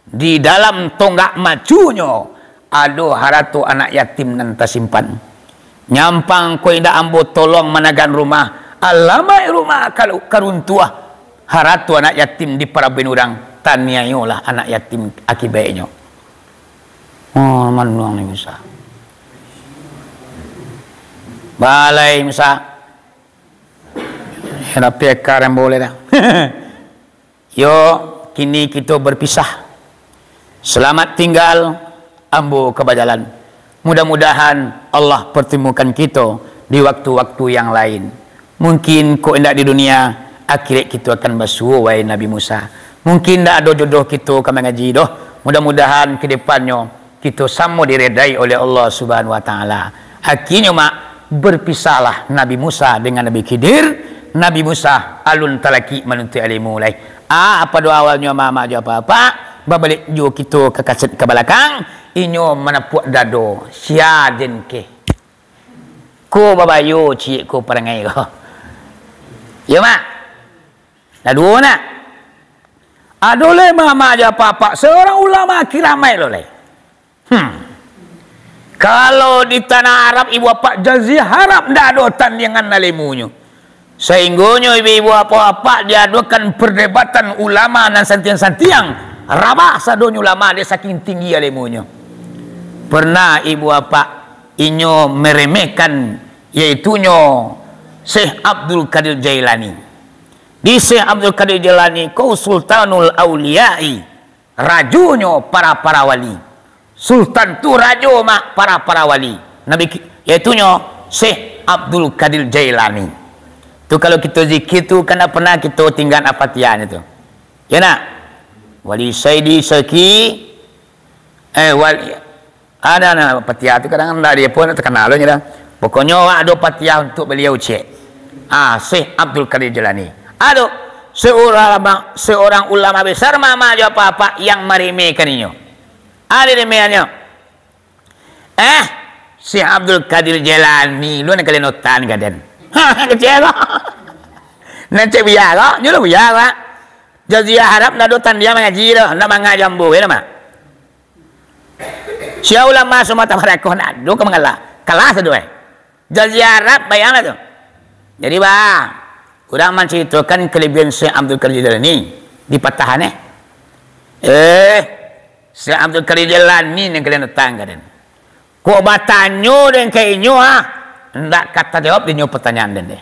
di dalam tonggak macunyo, ado harato anak yatim nan tasimpan. Nyampang ko indak ambo tolong managaan rumah, alamaik rumah kalau karuntuah, harato anak yatim diparabuikan urang, taniayolah anak yatim akibaiknyo. Oh, manuang Nabi Musa. Balai Musa. Yo, tapi aka ambo lai dah. Yo, kini kito berpisah. Selamat tinggal, ambo ka bajalan. Mudah-mudahan Allah pertemukan kito di waktu-waktu yang lain. Mungkin kok indak di dunia, akhirat kito akan basuo, wahai Nabi Musa. Mungkin indak ado jodoh kito ka mangaji doh. Mudah-mudahan ke depannyo kito samo diredai oleh Allah Subhanahu wa Ta'ala. Akhirnyo, mak, berpisahlah Nabi Musa dengan Nabi Khidir. Nabi Musa alun talakik manuntuik ilimu lai. Ah, pado awalnyo, mak, mak jo apak-apak, babaliak juo kito ka kaset ka balakang, inyo manapuak dado, sia den keh. Ko babayo ciek ko parangai ko. Yo, mak? Lah duo nak. Ado lai, mak, mak jo apak-apak, seorang ulama kiramaik lo lai. Hmm. Kalau di tanah Arab, ibu apak, Jazirah Arab, ndak ado tandiangan ilimunyo. Sainggonyo ibu-ibu apak-apak diadokan perdebatan ulama nan santiang-santiang, rabah sadonyo ulama dek saking tinggi ilimunyo. Pernah ibu apak inyo meremehkan, yaitunyo Syekh Abdul Qadir Jailani. Di Syekh Abdul Qadir Jailani ko Sultanul Auliyai, rajonyo para-para wali. Sultan tu rajo, mak, para-para wali. Nabi ki-, yaitunyo Syekh Abdul Qadir Jailani. Tu kalau kito zikir tu, kan ndak pernah kito tinggaan Al-Fatihah tu. Ya nak? Wali Saidi Syekhi, eh, wali, ada nah, Fatihah tu kadang ndak dia pun terkenal nyo dah. Pokoknyo awak ado Fatihah untuk beliau cek. Ah, Syekh Abdul Qadir Jailani. Ado seorang ulama, seorang ulama besar, mama jo apa-apa yang meremehkan inyo. Ada remehannyo. Eh, Syekh Abdul Qadir Jailani, lu nak kalian otan ka den. Ha, kecil ko. Nan cek buya ko, nyo lu buya ko. Jazirah Arab ndak ado tandiang mangaji doh, ndak manga jambo, ya, mak. Sia ulama Sumatera Barat ko ndak ado ka mangala. Kalas tu, eh. Jazirah Arab, bayanglah tu. Jadi, bah, urang mancaritokan kelebihan Syekh Abdul Qadir Jailani di Patahan, eh. Eh, Syekh Abdul Qadir Jailani nan kalian datang ka den. Kok batanyo den ka inyo, ah, ndak ka tajawab dek inyo pertanyaan den deh.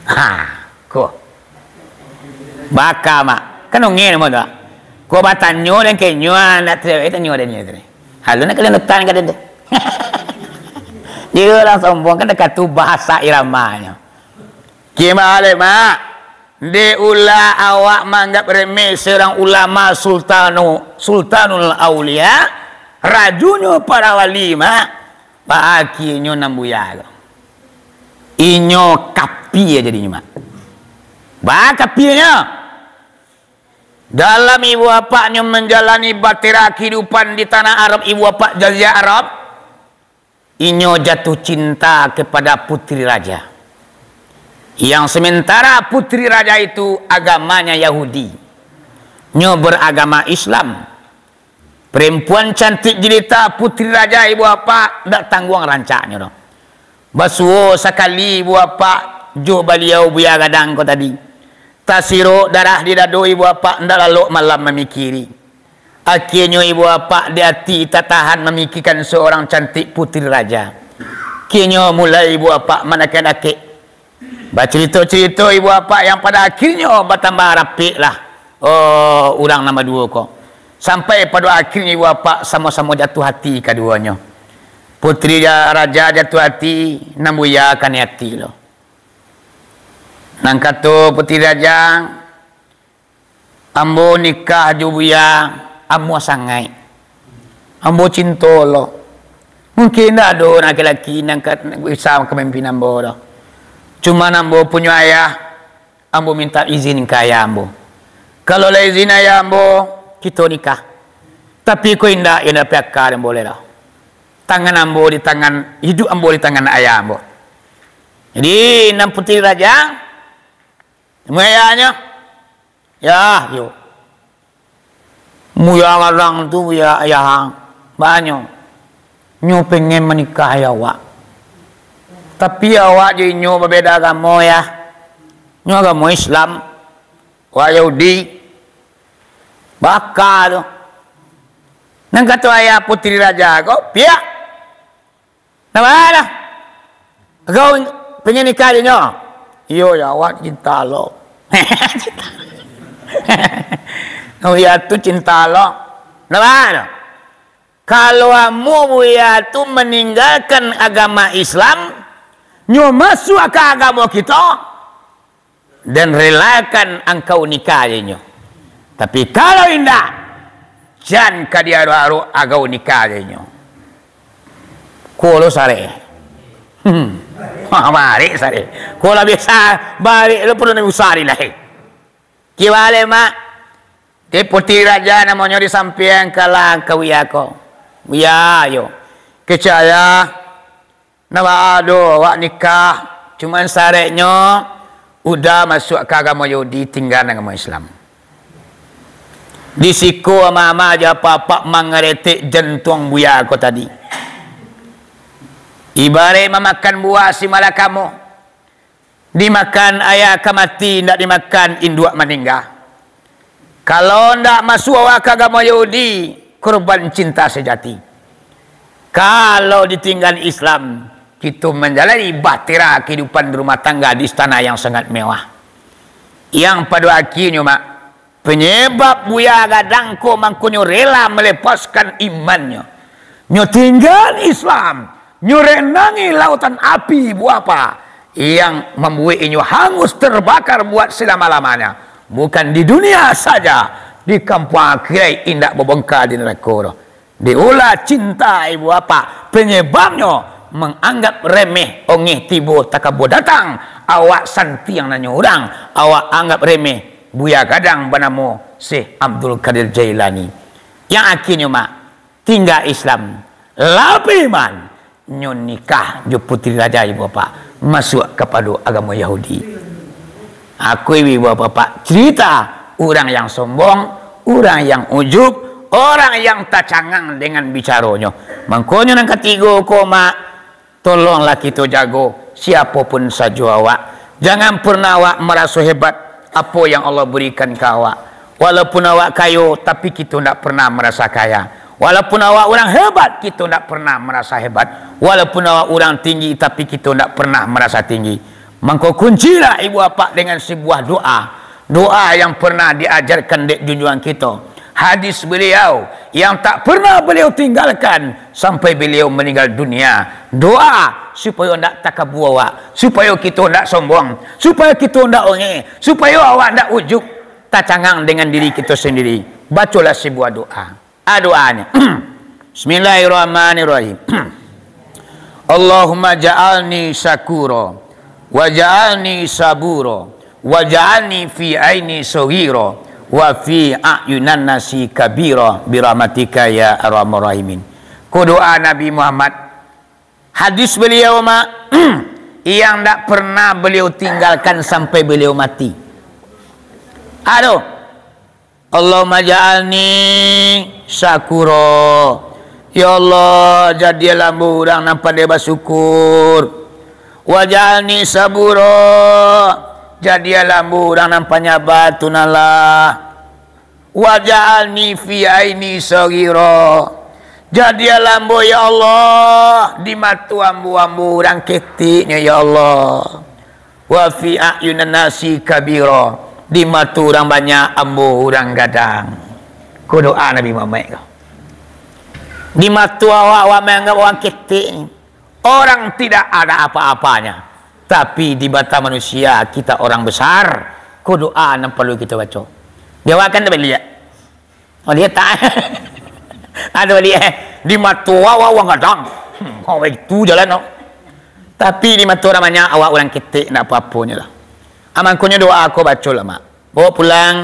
Ha, ko. Baka, mak. Kan ongeh namo tu, ah. Kok batanyo den ka inyo, ah, ndak tajawab, eh, tanyo den inyo tu deh. Halo, nak kalian datang ka den deh. Dia urang sombong kan dekat tu bahasa iramanyo. Kima alek, mak. Dek ulah awak manganggap remeh seorang ulama sultanu-, sultanul aulia, rajonyo para wali, mak. Baakianyo nan buya ko. Inyo kapia jadinyo, mak. Ba kapianyo. Dalam ibu bapaknyo manjalani batera kahidupan di tanah Arab, ibu bapak Jazirah Arab, inyo jatuh cinta kepada putri raja. Yang sementara putri raja itu agamanya Yahudi. Nyo beragama Islam. Perempuan cantik jelita putri raja ibu bapak ndak tangguang rancaknyo doh. Basuo sakali ibu bapak jo baliau Buya Gadang ko tadi. Tasirok darah di dado ibu bapak ndak lalok malam mamikiri. Akhirnyo ibu bapak di ati tak tahan mamikirkan seorang cantik putri raja. Akhirnyo mulai ibu bapak mandakek-dakek. Bacarito-carito ibu bapak yang pada akhirnyo batambah rapeklah, oh, urang nan baduo ko. Sampai pado akhirnyo ibu bapak samo-samo jatuah ati kaduonyo. Putri ja-, raja jatuah ati, nan buya kanai ati lo. Nan kato putri raja, "Ambo nikah jo buya, amuah sangaik. Ambo cinto lo. Mungkin indak ado laki-laki nan ka, bisa ka mamimpin ambo doh. Cuman ambo punyo ayah, ambo mintak izin ka ayah ambo. Kalau lah izin ayah ambo, kito nikah. Tapi kok indak, yo ndak pai aka ambo lai doh. Tangan ambo di tangan, iduik ambo di tangan ayah ambo." Jadi, nan putri raja, namuah ayahnyo, "Yah, yo. Buya Gadang tu, buya ayah ang, banyo. Nyo pengen manikahi awak. Tapi awak jo inyo babeda agamo, yah. Nyo agamo Islam, awak Yahudi." Baka tu. Nan kato ayah putri raja ko, "Piak. Ndak baa doh. Kau pengen nikah jo inyo?" "Iyo, yo, awak cinta lo." Buya tu cinta lo. "Ndak baa doh. Kalau amuah buya tu maninggakan agama Islam, nyo masuak ka agamo kito, dan relakan angkau nikah jo inyo. Tapi kalau indak, jan ka diarok-arok agau nikah jo inyo." Ko lo sarek. Hmm. Ha, barek sarek. Ko lah biasa, barek lo perlu nak usah di lai. Kiwale, mak. Deputi raja namonyo disampeangkanlah ka buya ko. "Buya, yo. Kecek ayah, ndak baa doh awak nikah, cuman sareknyo uda masuak ka agamo Yahudi, tinggaan agamo Islam." Di siko ama-ama jo apak-apak mangaretek jantuang buya ko tadi. Ibaraik mamakan buah si malakamo. Dimakan ayah ka mati, indak dimakan induak maningga. Kalau ndak masuak awak ka agamo Yahudi, korban cinta sejati. Kalau ditinggaan Islam, kito manjalani bahtera kahidupan rumah tangga di istana yang sangat mewah. Yang pado akhirnyo, mak, Penyebab Buya Gadang ko mangkonyo rela melepaskan imannyo. Nyo tingga Islam, nyo renangi lautan api, Ibu Bapak, yang mambuek inyo hangus terbakar buat selama-lamanya. Bukan di dunia saja, di kampuang akhirat indak babangka di narako doh. Diulah cinta Ibu Bapak, penyebabnyo manganggap remeh ongeh tibo takabua datang, awak santiang nanyo urang, awak anggap remeh Buya Gadang banamo Syekh Abdul Qadir Jailani. Yang akhirnyo, Mak, tingga Islam, lapeh iman, nyo nikah jo putri raja, Ibu Bapak, masuak kapado agamo Yahudi. Aku, Ibu Bapak, cerita urang yang sombong, urang yang ujub, urang yang tacangang dengan bicaronyo. Mangkonyo nan katigo ko, Mak, tolonglah kito jago, siapo pun sajo awak. Jangan pernah awak maraso hebat apo yang Allah berikan ka awak. Walaupun awak kayo, tapi kito ndak pernah marasa kaya. Walaupun awak urang hebat, kito ndak pernah marasa hebat. Walaupun awak urang tinggi, tapi kito ndak pernah marasa tinggi. Mangko kuncilah Ibu Bapak dengan sebuah doa. Doa yang pernah diajarkan dek junjuang kito. Hadis beliau yang tak pernah beliau tinggalkan sampai beliau meninggal dunia. Doa supayo ndak takabua awak, supayo kito ndak sombong, supayo kito ndak ongeh, supayo awak ndak ujub, tacangang dengan diri kito sendiri. Bacolah sebuah doa. A, doanyo. Bismillahirrahmanirrahim. Allahumma ja'alni syakura, wa ja'alni sabura, wa ja'alni fi aini saghira, wa fi a'yunan nasi kabira, birahmatika ya arhamar rahimin. Ko doa Nabi Muhammad. Hadis beliau, Mak, yang ndak pernah beliau tinggalkan sampai beliau mati. Aduh. Allahumma ja'alni syakura. Ya Allah, jadilah ambo urang nan pandai basyukur. Wa ja'alni sabura. Jadilah ambo urang nan panyaba tu nan lah. Wa ja'alni fi aini saghira. Jadilah ambo, ya Allah, di mato ambo, ambo urang keteknyo, ya Allah. Wa fi a'yunan nasi kabira. Di mato urang banyak, ambo urang gadang. Ko doa Nabi Muhammad ko. Di mato awak, awak maanggap urang ketek. Orang tidak ada apa-apanya. Tapi di mata manusia, kita orang besar. Ko doa nan paralu kito baco. Di awak kan tabaliak. Oh, dia tak. Ado baliak, eh. Di mato awak urang gadang. Hmm, awak itu jalan, no. Tapi di mato urang banyak, awak urang ketek, ndak apo-aponyo lah. Ah, mangkonyo doa ko bacolah, Mak. Bawa pulang.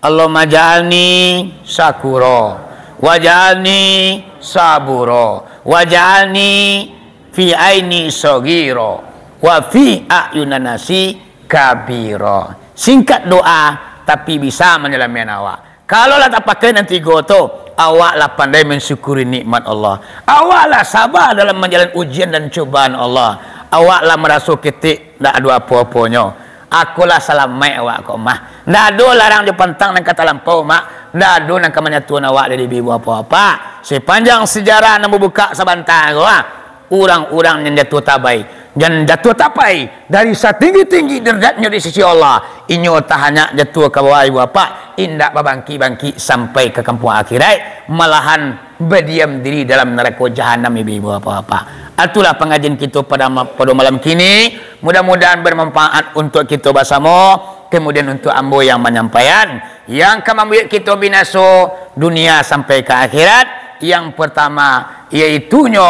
Allahumma ja'alni syakura, wa ja'alni sabura, wa ja'alni fi aini saghira, wa fi a'yunan nasi kabira. Singkat doa, tapi bisa manyalamaikan awak. Kalau lah tapakai nan tigo tu, awak lah pandai mansyukuri nikmat Allah. Awak lah saba dalam manjalan ujian dan cobaan Allah. Awak lah maraso ketek, ndak ado apo-aponyo. Aku lah salamaik awak ko mah. Ndak ado larang jo pantang nan ka talampau, Mak. Ndak ado nan ka manyatuan awak dari ibu apo-apo. Sepanjang sejarah nan babukak sabanta ko, ah, urang-urang nan jatuah tabai, nan jatuah tapai dari satinggi-tinggi derajatnyo di sisi Allah, inyo tahanyak jatuah ka bawah ibu apo, indak babangkik-bangkik sampai ka kampuang akhirat, malahan badiam diri dalam narako jahanam, ibu-ibu, bapak-bapak. Itulah pangajian kito pada ma-, pada malam kini. Mudah-mudahan bermanfaat untuk kito basamo, kemudian untuk ambo yang manyampaian. Yang ka mambuek kito binaso dunia sampai ka akhirat, yang pertama, yaitunyo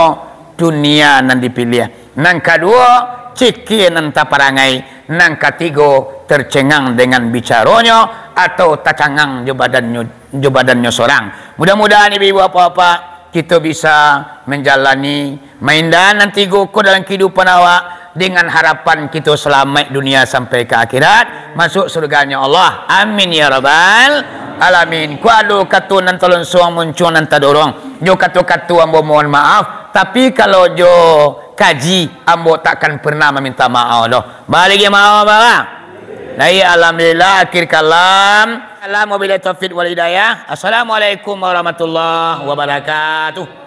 dunia nan dipilih. Nan kaduo, cike nan taparangai. Nan katigo, tercengang dengan bicaronyo atau tacangang jo badannyo, jo badannyo sorang. Mudah-mudahan ibu-ibu, bapak-bapak, kito bisa manjalani maindan nan tigo ko dalam kehidupan awak, dengan harapan kito salamaik dunia sampai ka akhirat, masuk surganyo Allah. Amin ya rabbal alamin. Kok ado kato nan talonsuang, muncuang nan tadorong, jo kato-kato ambo mohon maaf, tapi kalau jo kaji, ambo takkan pernah maminta maaf doh. Baliak maaf, Bapak. Baik, alhamdulillah, akhir kalam. Salam wabillahi taufiq wal hidayah. Assalamualaikum warahmatullahi wabarakatuh.